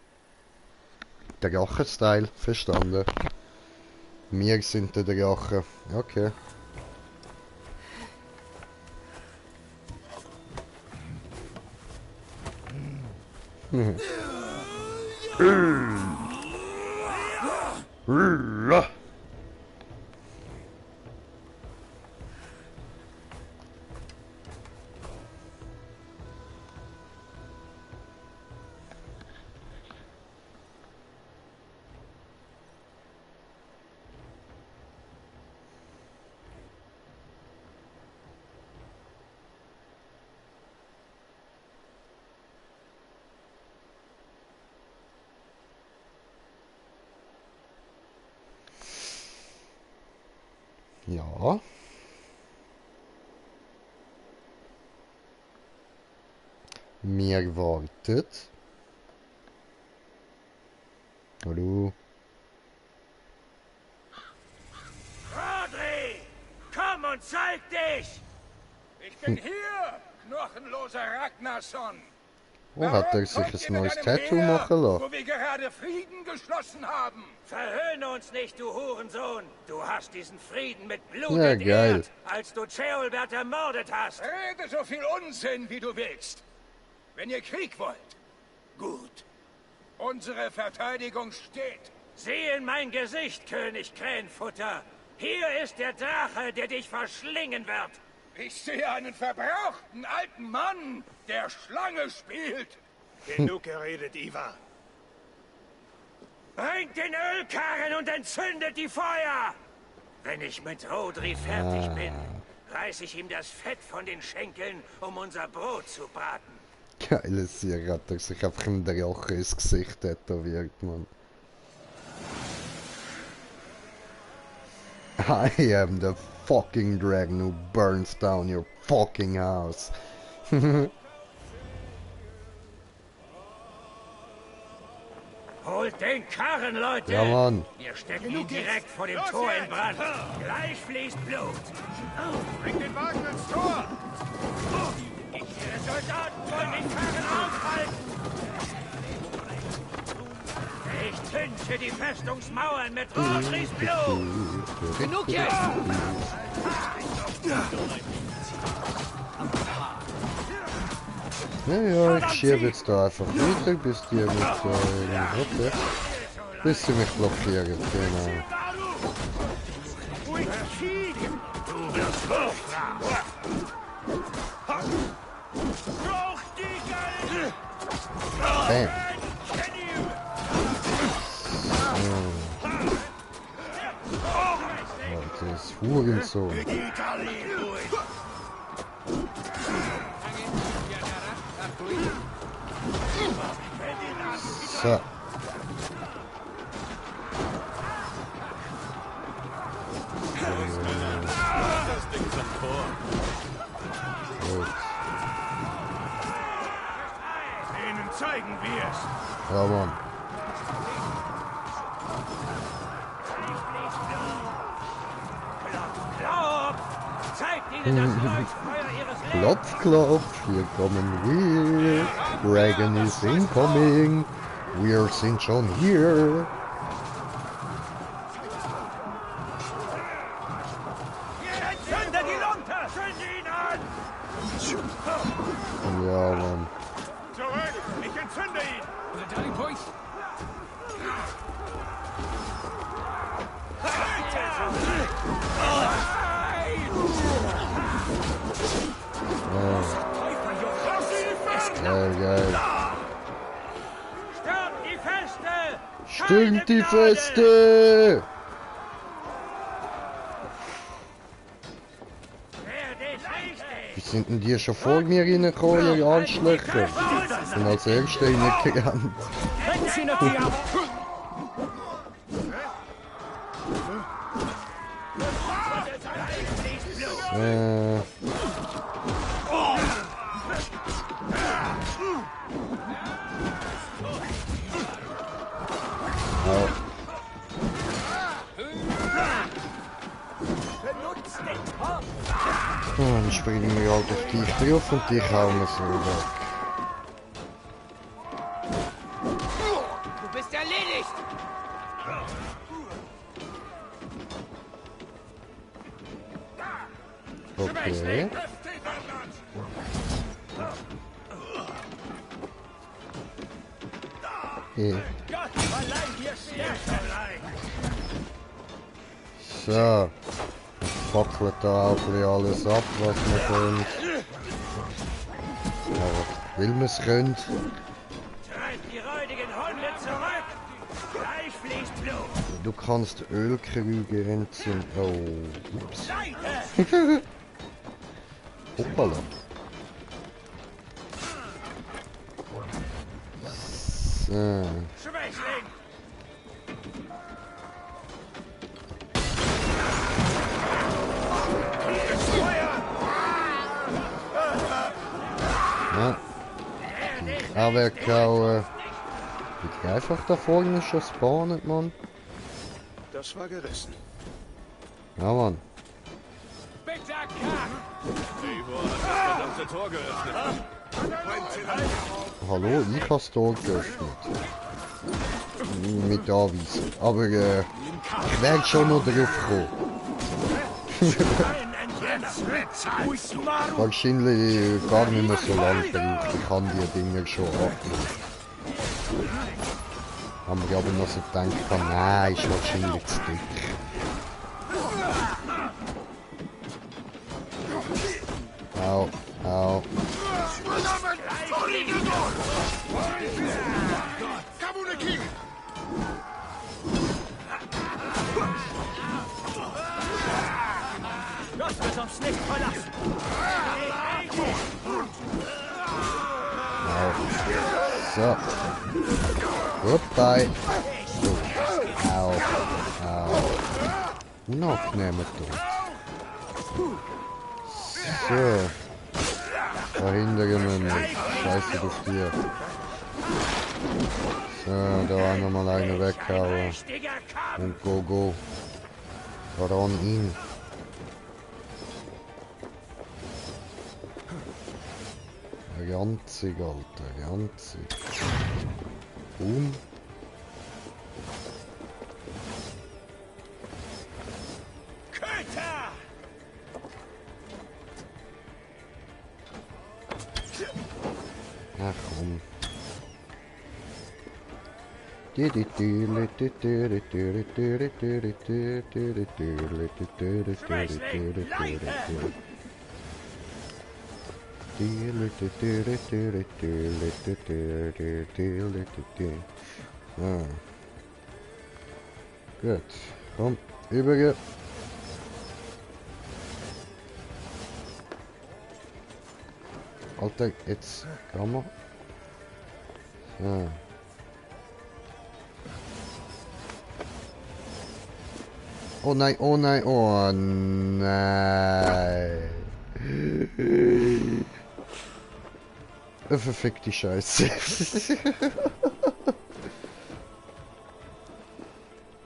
A: Der Drachen-Style, verstanden. Wir sind der Drache. Okay. Ja. Mir wartet. Hallo.
C: Rodri, komm und zeig dich!
K: Ich bin hier, knochenloser Ragnarsson.
A: Oh, hat er sich ein neues Tattoo machen lassen?
E: Wo wir gerade Frieden geschlossen haben.
C: Verhöhne uns nicht, du Hurensohn! Du hast diesen Frieden mit Blut
A: Ja, geil.
C: entehrt, als du Ceolbert ermordet hast!
E: Rede so viel Unsinn, wie du willst. Wenn ihr Krieg wollt, gut. Unsere Verteidigung steht.
C: Sieh in mein Gesicht, König Krähenfutter! Hier ist der Drache, der dich verschlingen wird!
E: Ich sehe einen verbrauchten alten Mann, der Schlange spielt.
B: Genug geredet, Ivar.
C: Bringt den Ölkarren und entzündet die Feuer! Wenn ich mit Rodri fertig bin, reiß ich ihm das Fett von den Schenkeln, um unser Brot zu braten.
A: Geiles Sieg, hat er sich einfach ein Drache ins Gesicht tätowiert, Mann. I am the fucking dragon who burns down your fucking house.
C: Holt den Karren, Leute!
A: Ja, Mann.
C: Wir stecken ihn direkt vor dem Tor in Brand. Gleich fließt Blut.
B: Bring den Wagen ins Tor!
C: Ihre Soldaten wollen den Karren aufhalten! Ich zünde die Festungsmauern mit Rodris Blut!
J: Genug jetzt!
A: Naja, ich schiebe jetzt da einfach weiter, bis die mit okay. Bis sie mich blockieren, genau. Bam. Oh, das ist Hurensohn. So. Gut.
B: Ihnen zeigen wir es.
A: Ja, Mann.
C: Zeigt ihnen das Leuchtfeuer ihres Lebens!
A: Klopf, klopf, hier kommen wir. Dragon is incoming. Wir sind schon hier.
C: Zünde die Lunte! Zünde ihn an!
A: Ja, Mann.
B: Zurück! Ich entzünde ihn!
J: Rally point!
A: Geil, geil.
C: Stürmt die Feste!
A: Stimmt die Feste! Wie sind denn die schon vor mir reingekommen, ihr Arschlöcher? Ich bin als Erster reingerannt. Dann springen wir halt auf dich drauf und dich hauen wir so weg.
J: Du bist erledigt!
A: Okay. So. Fackelt da auch ein bisschen alles ab, was wir können. Aber will man es können.
C: Treibt die räudigen Hunde zurück! Gleich fließt Blut!
A: Du kannst Ölkrüge entzünden. Oh, ups. Hoppala. So.
C: Schwächling!
A: Ja. Die weggehauen. Die einfach da vorne schon spawnen, Mann.
B: Das war gerissen.
A: Ja, Mann.
J: Spektakel!
F: Eivor hat das verdammte Tor geöffnet.
A: Hallo, ich hab's da geöffnet. Mit Anweisung. Aber ich werde schon noch drauf kommen. Wahrscheinlich gar nicht mehr so lange braucht. Ich kann die Dinger schon abnehmen. Haben wir aber noch so gedacht, nein, ist wahrscheinlich zu dick. Au, au.
C: Das wird uns nicht verlassen.
A: So. Goodbye. So. Au. Au. Unangenehmer Tod. So. Verhindern wir nicht. Scheiße auf dir. So, da auch nochmal einen weghauen. Und go, go. Voran ihn. Ganzig, Alter, ganzig. Boom. Ach komm. Ah. Gut, komm, überge. Alter, jetzt kann man. So. Oh nein, oh nein, oh nein. Verfickte Scheiße.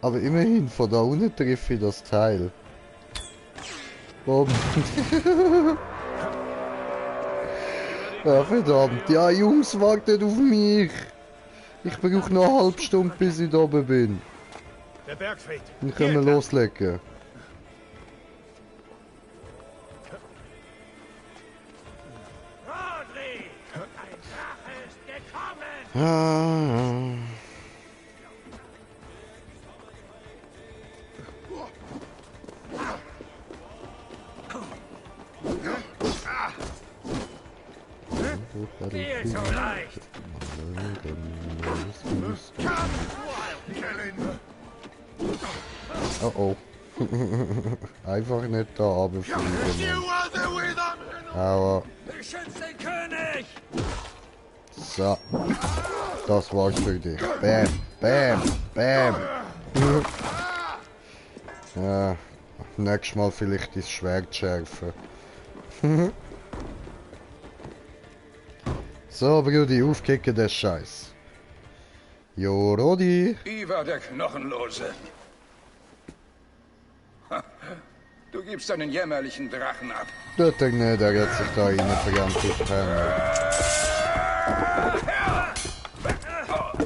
A: Aber immerhin, von da unten treffe ich das Teil. Boom. Ja, verdammt. Ja, Jungs, wartet auf mich. Ich brauche noch eine halbe Stunde, bis ich da oben bin.
B: Der Bergfried.
A: Dann können wir loslegen. Ah.
C: Viel zu leicht.
A: Oh oh. Einfach nicht da runterfliegen. Aua.
C: Beschützt den König!
A: So. Das war's für dich. Bam, bam, bam. Ja. Nächstes Mal vielleicht das Schwert schärfen. So, Brudi, aufkicken den Scheiß. Jo, Rodi.
E: Ivar der Knochenlose. Ha, du gibst einen jämmerlichen Drachen ab.
A: Tut er nicht, er hat sich da reinvergangen auf Hände.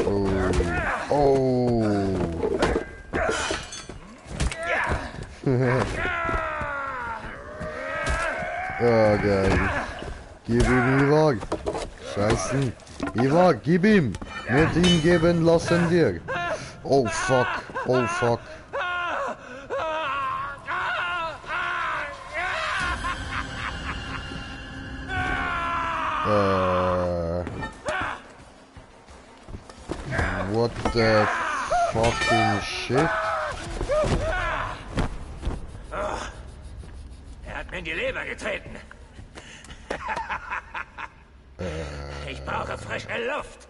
A: Oh. Oh. Ja, geil. Gib ihm Ivar. Scheiße. Ivar, gib ihm. Nicht ihm geben lassen wir. Oh fuck. Oh fuck. What the fucking shit?
C: Er hat mir in die Leber getreten. Ich brauche frische Luft.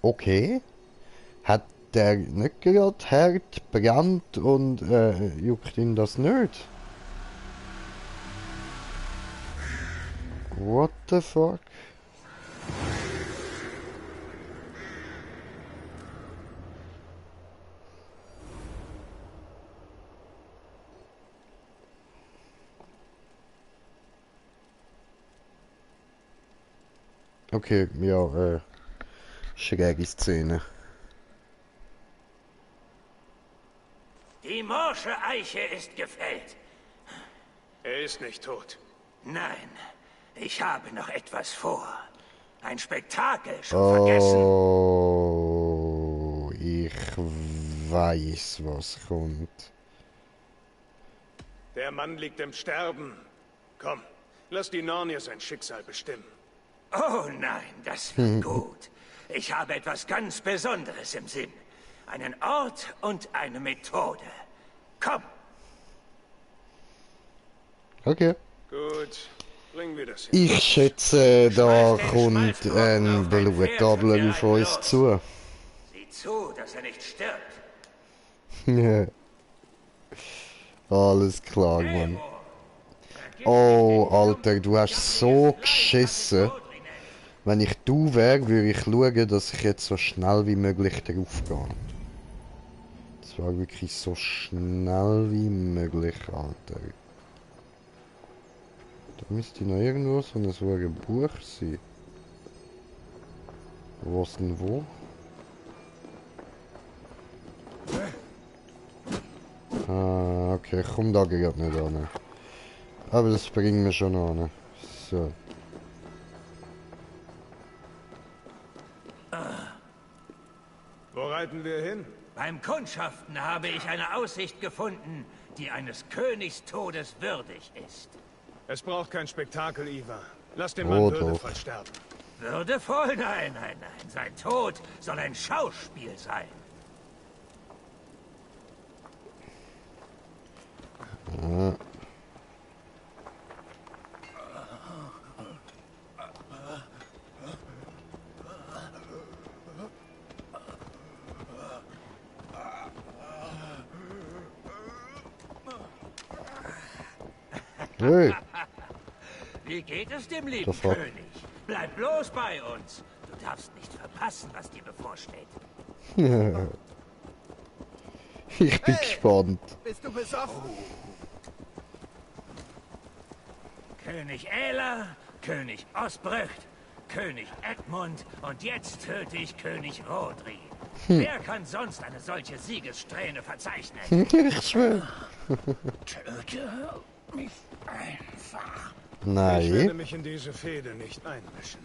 A: Okay. Hat der nicht gerade hart brennt und juckt ihn das nicht? What the fuck? Okay, ja, schräge Szene.
C: Die morsche Eiche ist gefällt.
B: Er ist nicht tot.
C: Nein, ich habe noch etwas vor. Ein Spektakel, schon vergessen?
A: Oh, ich weiß, was kommt.
B: Der Mann liegt im Sterben. Komm, lass die Narnier sein Schicksal bestimmen.
C: Oh nein, das wird gut. Ich habe etwas ganz Besonderes im Sinn. Einen Ort und eine Methode. Komm!
A: Okay.
B: Gut, bringen wir das hin.
A: Ich schätze, da kommt ein Blutadler auf uns zu.
C: Sieh zu, dass er nicht stirbt.
A: Alles klar, Mann. Oh, Alter, du hast so geschissen. Wenn ich du wäre, würde ich schauen, dass ich jetzt so schnell wie möglich drauf gehe. Das war wirklich so schnell wie möglich, Alter. Da müsste noch irgendwo so ein Buch sein. Was denn wo? Ah, okay, ich komme da gerade nicht an. Aber das bringt mir schon an. So.
B: Wo reiten wir hin?
C: Beim Kundschaften habe ich eine Aussicht gefunden, die eines Königs Todes würdig ist.
B: Es braucht kein Spektakel, Ivar. Lass den Mann
A: Oh,
B: würdevoll
A: doch.
B: sterben.
C: Würdevoll? Nein, nein, nein. Sein Tod soll ein Schauspiel sein.
A: Ja. Hey.
C: Wie geht es dem lieben
A: Sofort.
C: König? Bleib bloß bei uns. Du darfst nicht verpassen, was dir bevorsteht.
A: Ich bin gespannt.
I: Bist du besoffen?
C: König Äler, König Osbrücht, König Edmund und jetzt töte ich König Rodri. Wer kann sonst eine solche Siegessträhne verzeichnen?
A: Ich schwöre.
C: Töte mich einfach.
B: Ich werde
A: Nein.
B: mich in diese Fehde nicht einmischen.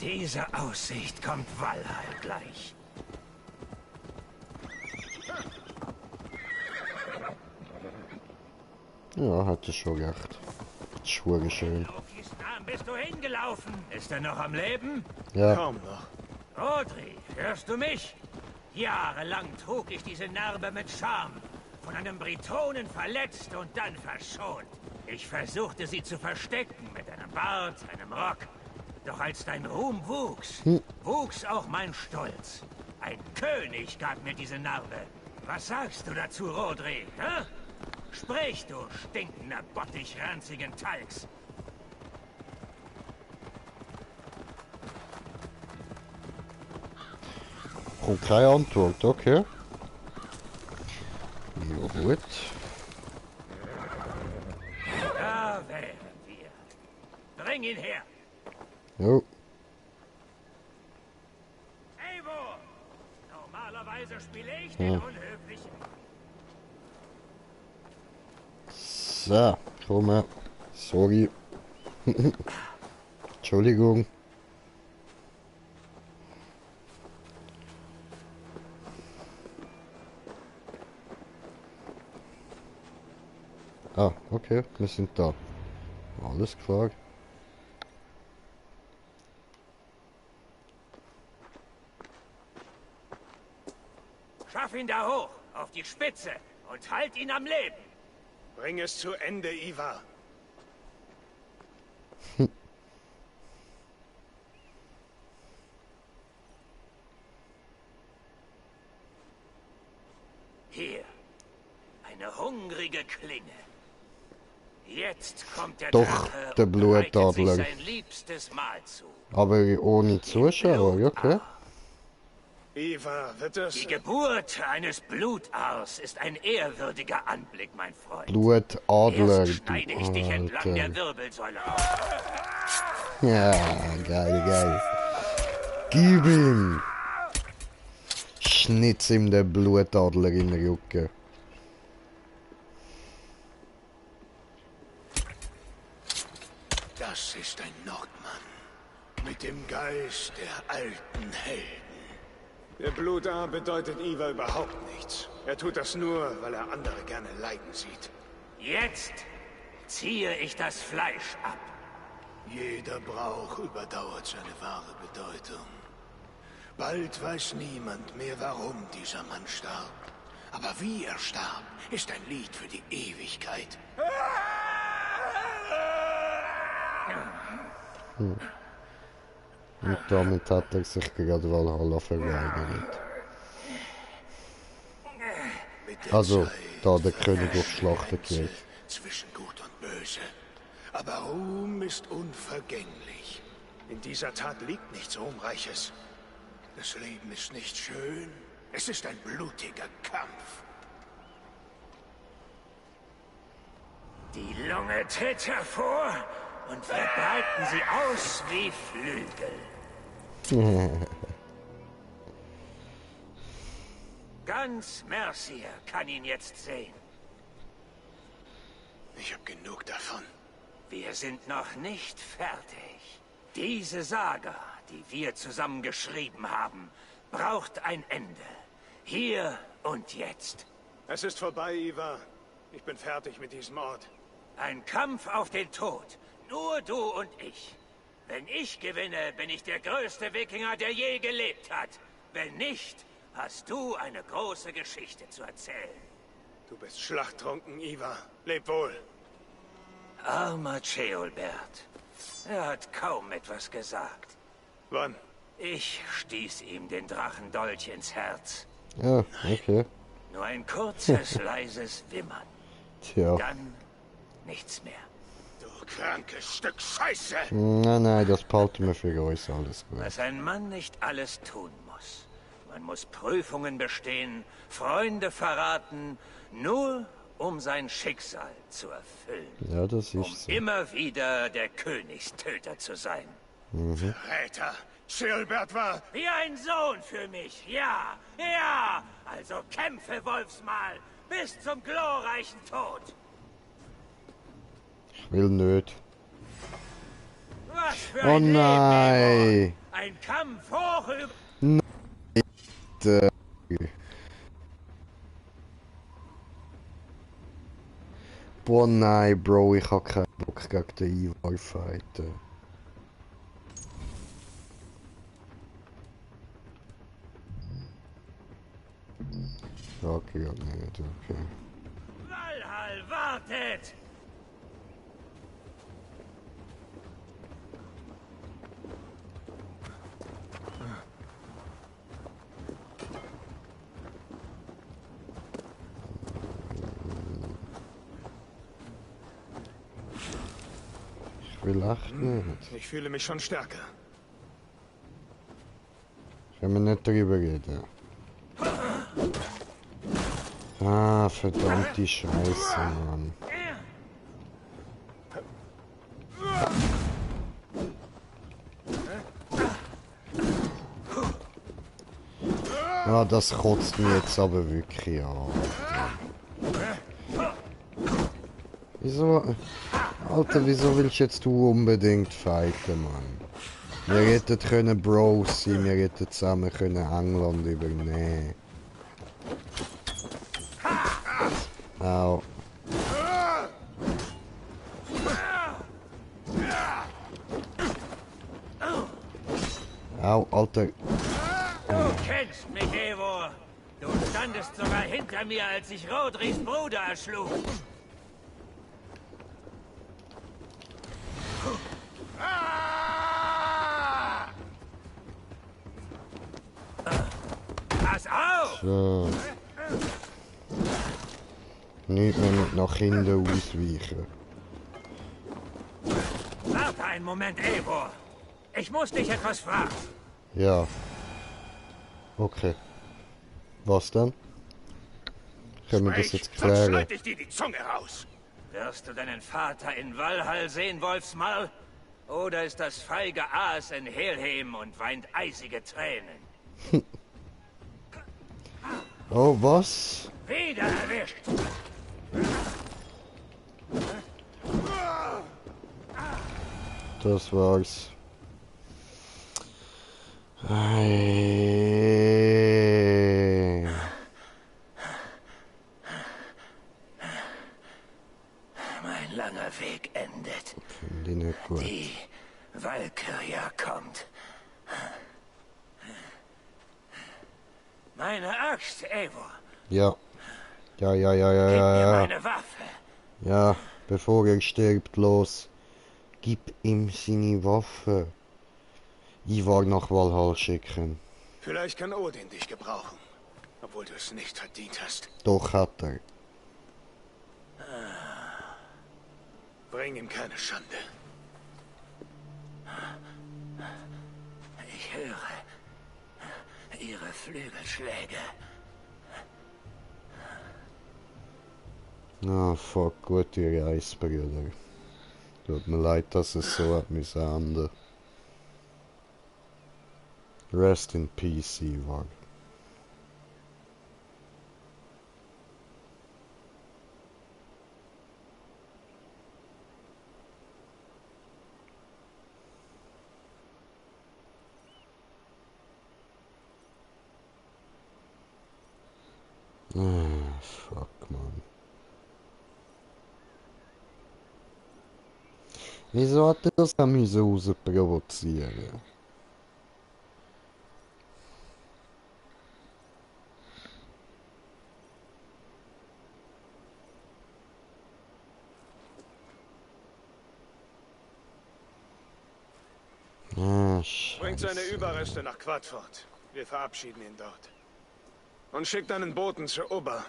C: Diese Aussicht kommt Valhall gleich.
A: Ja, hatte schon recht. Schwur schön.
C: Lokis Namen bist du hingelaufen? Ist er noch am Leben?
A: Ja.
B: Kaum noch.
C: Rodri, hörst du mich? Jahrelang trug ich diese Narbe mit Scham. Von einem Britonen verletzt und dann verschont. Ich versuchte sie zu verstecken mit einem Bart, einem Rock. Doch als dein Ruhm wuchs, wuchs auch mein Stolz. Ein König gab mir diese Narbe. Was sagst du dazu, Rodri? Hä? Sprich, du stinkender Bottich ranzigen Talgs.
A: Kommt keine Antwort, okay. Ja, gut.
C: Da wären wir. Bring ihn her.
A: Jo.
C: Eivor! Normalerweise spiele ich den Unhöflichen.
A: So, komm her. Sorry. Entschuldigung. Ah, okay, wir sind da. Alles klar.
C: Schaff ihn da hoch, auf die Spitze und halt ihn am Leben.
B: Bring es zu Ende, Ivar.
C: Hier, eine hungrige Klinge. Jetzt kommt der
A: Doch,
C: Drache
A: der
C: und bereitet
A: Blutadler.
C: sich sein liebstes Mahl zu.
A: Aber ohne Zuschauer, okay.
B: Ivar, wird das...
C: Die Geburt eines Blutars ist ein ehrwürdiger Anblick, mein Freund.
A: Blutadler,
C: Erst schneide ich dich entlang der
A: Alter.
C: Wirbelsäule auf.
A: Ja, geil, geil. Gib ihm! Schnitz ihm den Blutadler in den Rücken.
B: Das ist ein Nordmann. Mit dem Geist der alten Helden. Der Blutar bedeutet Ivar überhaupt nichts. Er tut das nur, weil er andere gerne leiden sieht.
C: Jetzt ziehe ich das Fleisch ab.
B: Jeder Brauch überdauert seine wahre Bedeutung. Bald weiß niemand mehr, warum dieser Mann starb. Aber wie er starb, ist ein Lied für die Ewigkeit.
A: Und damit hat er sich gerade Valhalla verweigert. Also, da der König aufschlachtet wird.
B: Zwischen Gut und Böse. Aber Ruhm ist unvergänglich. In dieser Tat liegt nichts Ruhmreiches. Das Leben ist nicht schön. Es ist ein blutiger Kampf.
C: Die Lunge tritt hervor und wir breiten sie aus wie Flügel. Ganz Mercia kann ihn jetzt sehen.
B: Ich habe genug davon.
C: Wir sind noch nicht fertig. Diese Saga, die wir zusammen geschrieben haben, braucht ein Ende. Hier und jetzt.
B: Es ist vorbei, Ivar. Ich bin fertig mit diesem Ort.
C: Ein Kampf auf den Tod. Nur du und ich. Wenn ich gewinne, bin ich der größte Wikinger, der je gelebt hat. Wenn nicht, hast du eine große Geschichte zu erzählen.
B: Du bist schlachttrunken, Ivar. Leb wohl.
C: Armer Ceolbert. Er hat kaum etwas gesagt.
B: Wann?
C: Ich stieß ihm den Drachendolch ins Herz.
A: Ja, okay.
C: Nur ein kurzes, leises Wimmern.
A: Tja.
C: Dann nichts mehr.
B: Du krankes Stück Scheiße!
A: Nein, das behalten wir für uns, alles gut.
C: Was ein Mann nicht alles tun muss. Man muss Prüfungen bestehen, Freunde verraten, nur um sein Schicksal zu erfüllen.
A: Ja, das
C: Um
A: ist so.
C: immer wieder der Königstöter zu sein.
B: Verräter! Ceolbert war...
C: Wie ein Sohn für mich, ja, ja! Also kämpfe, Wolfsmal, bis zum glorreichen Tod!
A: Ich will nicht.
C: Was für
A: Oh
C: ein
A: nein!
C: Leben, Eivor. Ein Kampf hoch über...
A: Boah, nein, Bro, ich hab keinen Bock gegen den Ivar fighten. Okay, ja, nicht, okay.
C: Valhall wartet!
A: Ich will echt nicht.
B: Ich fühle mich schon stärker.
A: Können wir nicht drüber reden? Ah, verdammte Scheiße, Mann. Ja, das kotzt mich jetzt aber wirklich an. Wieso? Alter, wieso willst jetzt du unbedingt fighten, Mann? Wir hätten können Bros sein, wir hätten zusammen können England übernehmen. Au. Au, Alter.
C: Du kennst mich, Eivor. Du standest sogar hinter mir, als ich Rodrigs Bruder erschlug. Pass auf!
A: So. Nicht mehr mit nach hinten ausweichen.
C: Warte einen Moment, Eivor. Ich muss dich etwas fragen.
A: Ja. Okay. Was dann? Können wir das jetzt
E: Sonst
A: klären?
E: schneid ich dir die Zunge raus.
C: Wirst du deinen Vater in Valhall sehen, Wolfsmaul? Oder ist das feige Aas in Helheim und weint eisige Tränen?
A: Oh, was?
C: Wieder erwischt!
A: Das war's.
C: Mein langer Weg endet.
A: Finde ich nicht gut.
C: Die Valkyria kommt. Meine Axt, Eivor.
A: Ja. Ja.
C: Gib mir meine Waffe.
A: Ja, bevor er stirbt, los. Gib ihm seine Waffe. Ivar nach Valhall schicken.
B: Vielleicht kann Odin dich gebrauchen, obwohl du es nicht verdient hast.
A: Doch hat er.
B: Bring ihm keine Schande.
C: Ich höre ihre Flügelschläge.
A: Ah, fuck, gute Reise, Brüder. Tut mir leid, dass es so hat müssen enden. Rest in peace, Ivar. Ah, fuck, man. Wieso hat er das auch müssen raus provozieren? Ah,
B: Bringt seine
A: Scheiße.
B: Überreste nach Quadford. Wir verabschieden ihn dort. Und schickt einen Boten zu Ober.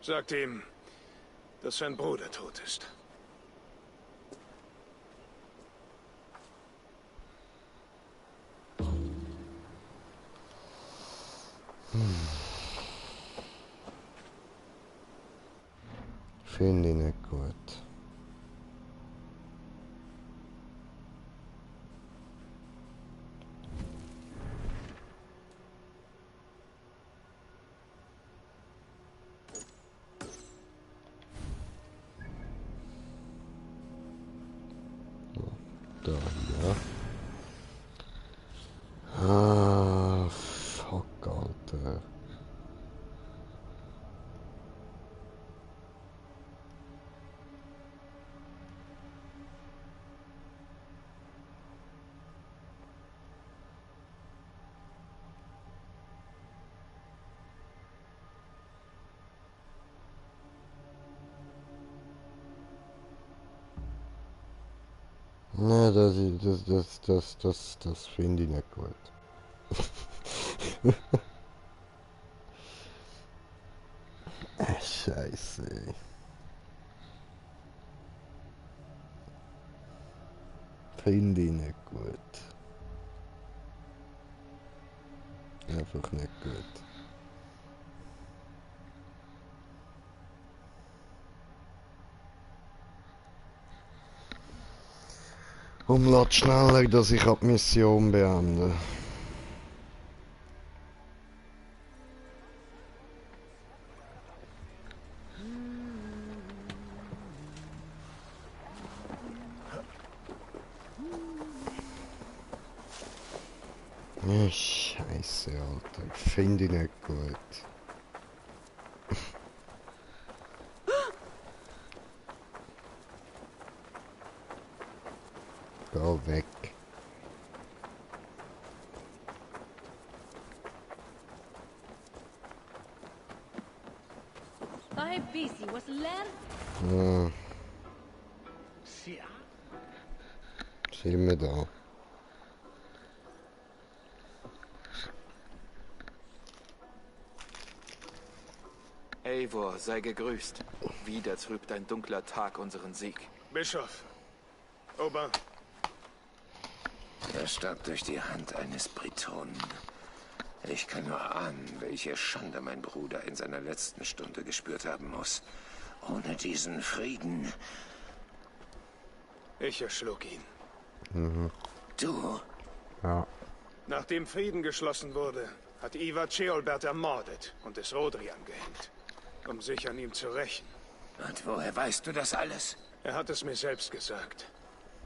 B: Sagt ihm, dass sein Bruder tot ist.
A: Finde ich nicht gut. Da, ja. Ah, fuck, Alter. Ne, das finde ich nicht gut. Scheiße. Finde ich nicht gut. Einfach nicht gut. Umlaut schneller, dass ich die Mission beende. Ja, Scheiße, Alter. Finde ich nicht gut. Geh weg.
K: Ai, busy was land.
A: Ja, sind wir da.
F: Eivor, sei gegrüßt. Wieder trübt ein dunkler Tag unseren Sieg.
B: Bischof. Ober.
C: Er starb durch die Hand eines Britonen.
E: Ich kann nur ahnen, welche Schande mein Bruder in seiner letzten Stunde gespürt haben muss. Ohne diesen Frieden...
B: Ich erschlug ihn.
A: Mhm.
E: Du?
A: Ja.
B: Nachdem Frieden geschlossen wurde, hat Ivar Ceolbert ermordet und es Rodri angehängt, um sich an ihm zu rächen.
E: Und woher weißt du das alles?
B: Er hat es mir selbst gesagt.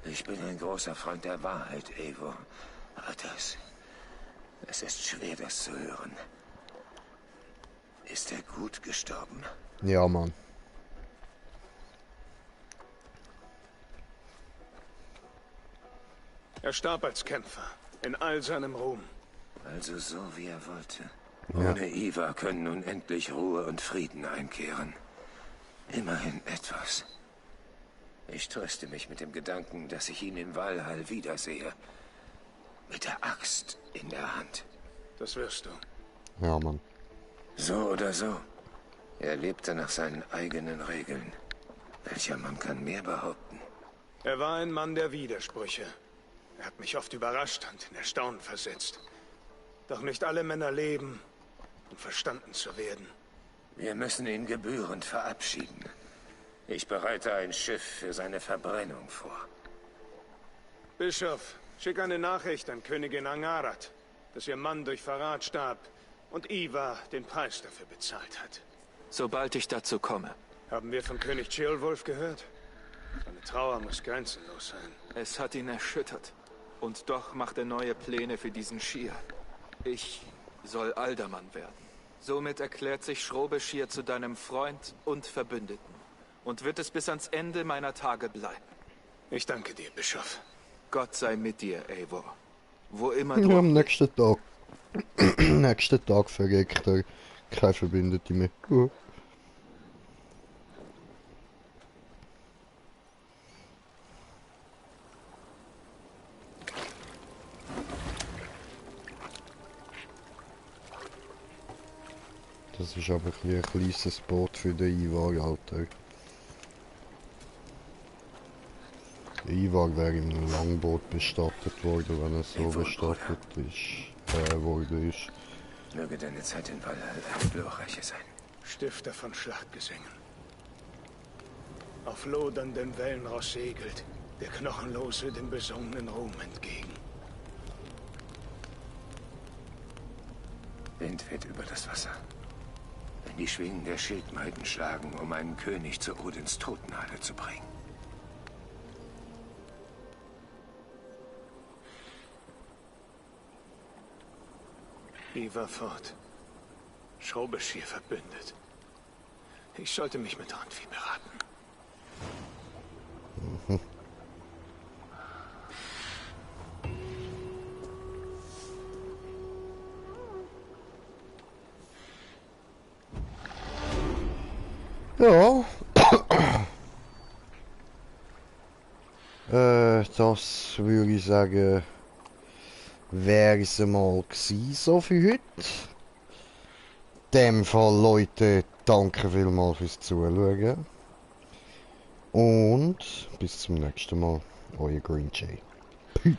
E: Ich bin ein großer Freund der Wahrheit, Eivor. Aber es ist schwer, das zu hören. Ist er gut gestorben?
A: Ja, Mann.
B: Er starb als Kämpfer, in all seinem Ruhm.
E: Also so, wie er wollte.
A: Ja.
E: Ohne Ivar können nun endlich Ruhe und Frieden einkehren. Immerhin etwas. Ich tröste mich mit dem Gedanken, dass ich ihn in Valhall wiedersehe. Mit der Axt in der Hand.
B: Das wirst du.
A: Ja, Mann.
E: So oder so. Er lebte nach seinen eigenen Regeln. Welcher Mann kann mehr behaupten?
B: Er war ein Mann der Widersprüche. Er hat mich oft überrascht und in Erstaunen versetzt. Doch nicht alle Männer leben, um verstanden zu werden.
E: Wir müssen ihn gebührend verabschieden. Ich bereite ein Schiff für seine Verbrennung vor.
B: Bischof, schick eine Nachricht an Königin Angarat, dass ihr Mann durch Verrat starb und Ivar den Preis dafür bezahlt hat.
F: Sobald ich dazu komme.
B: Haben wir von König Ceolwulf gehört? Seine Trauer muss grenzenlos sein.
F: Es hat ihn erschüttert. Und doch macht er neue Pläne für diesen Schir. Ich soll Aldermann werden. Somit erklärt sich Frobisher zu deinem Freund und Verbündeten. Und wird es bis ans Ende meiner Tage bleiben.
B: Ich danke dir, Bischof.
F: Gott sei mit dir, Eivor. Wo immer
A: Ja,
F: du...
A: am nächsten Tag. Nächsten Tag verreckt er keine Verbündete mehr. Ja. Das ist aber ein kleines Boot für den Ivar, Alter. Der Ivar wäre in einem Langboot bestattet worden, wenn er so bestattet worden ist.
E: Möge deine Zeit in Valhall eine glorreiche sein.
B: Stifter von Schlachtgesängen. Auf lodernden Wellenross segelt der Knochenlose dem besungenen Ruhm entgegen.
E: Wind weht über das Wasser. Wenn die Schwingen der Schildmaiden schlagen, um einen König zu Odins Totenhalle zu bringen.
B: Ivar fort. Frobisher verbündet. Ich sollte mich mit Randvieh beraten.
A: Ja. Das würde ich sagen, wäre es mal gewesen, so für heute. In dem Fall, Leute, danke vielmals fürs Zuschauen. Und bis zum nächsten Mal, euer Green Jay. Peace.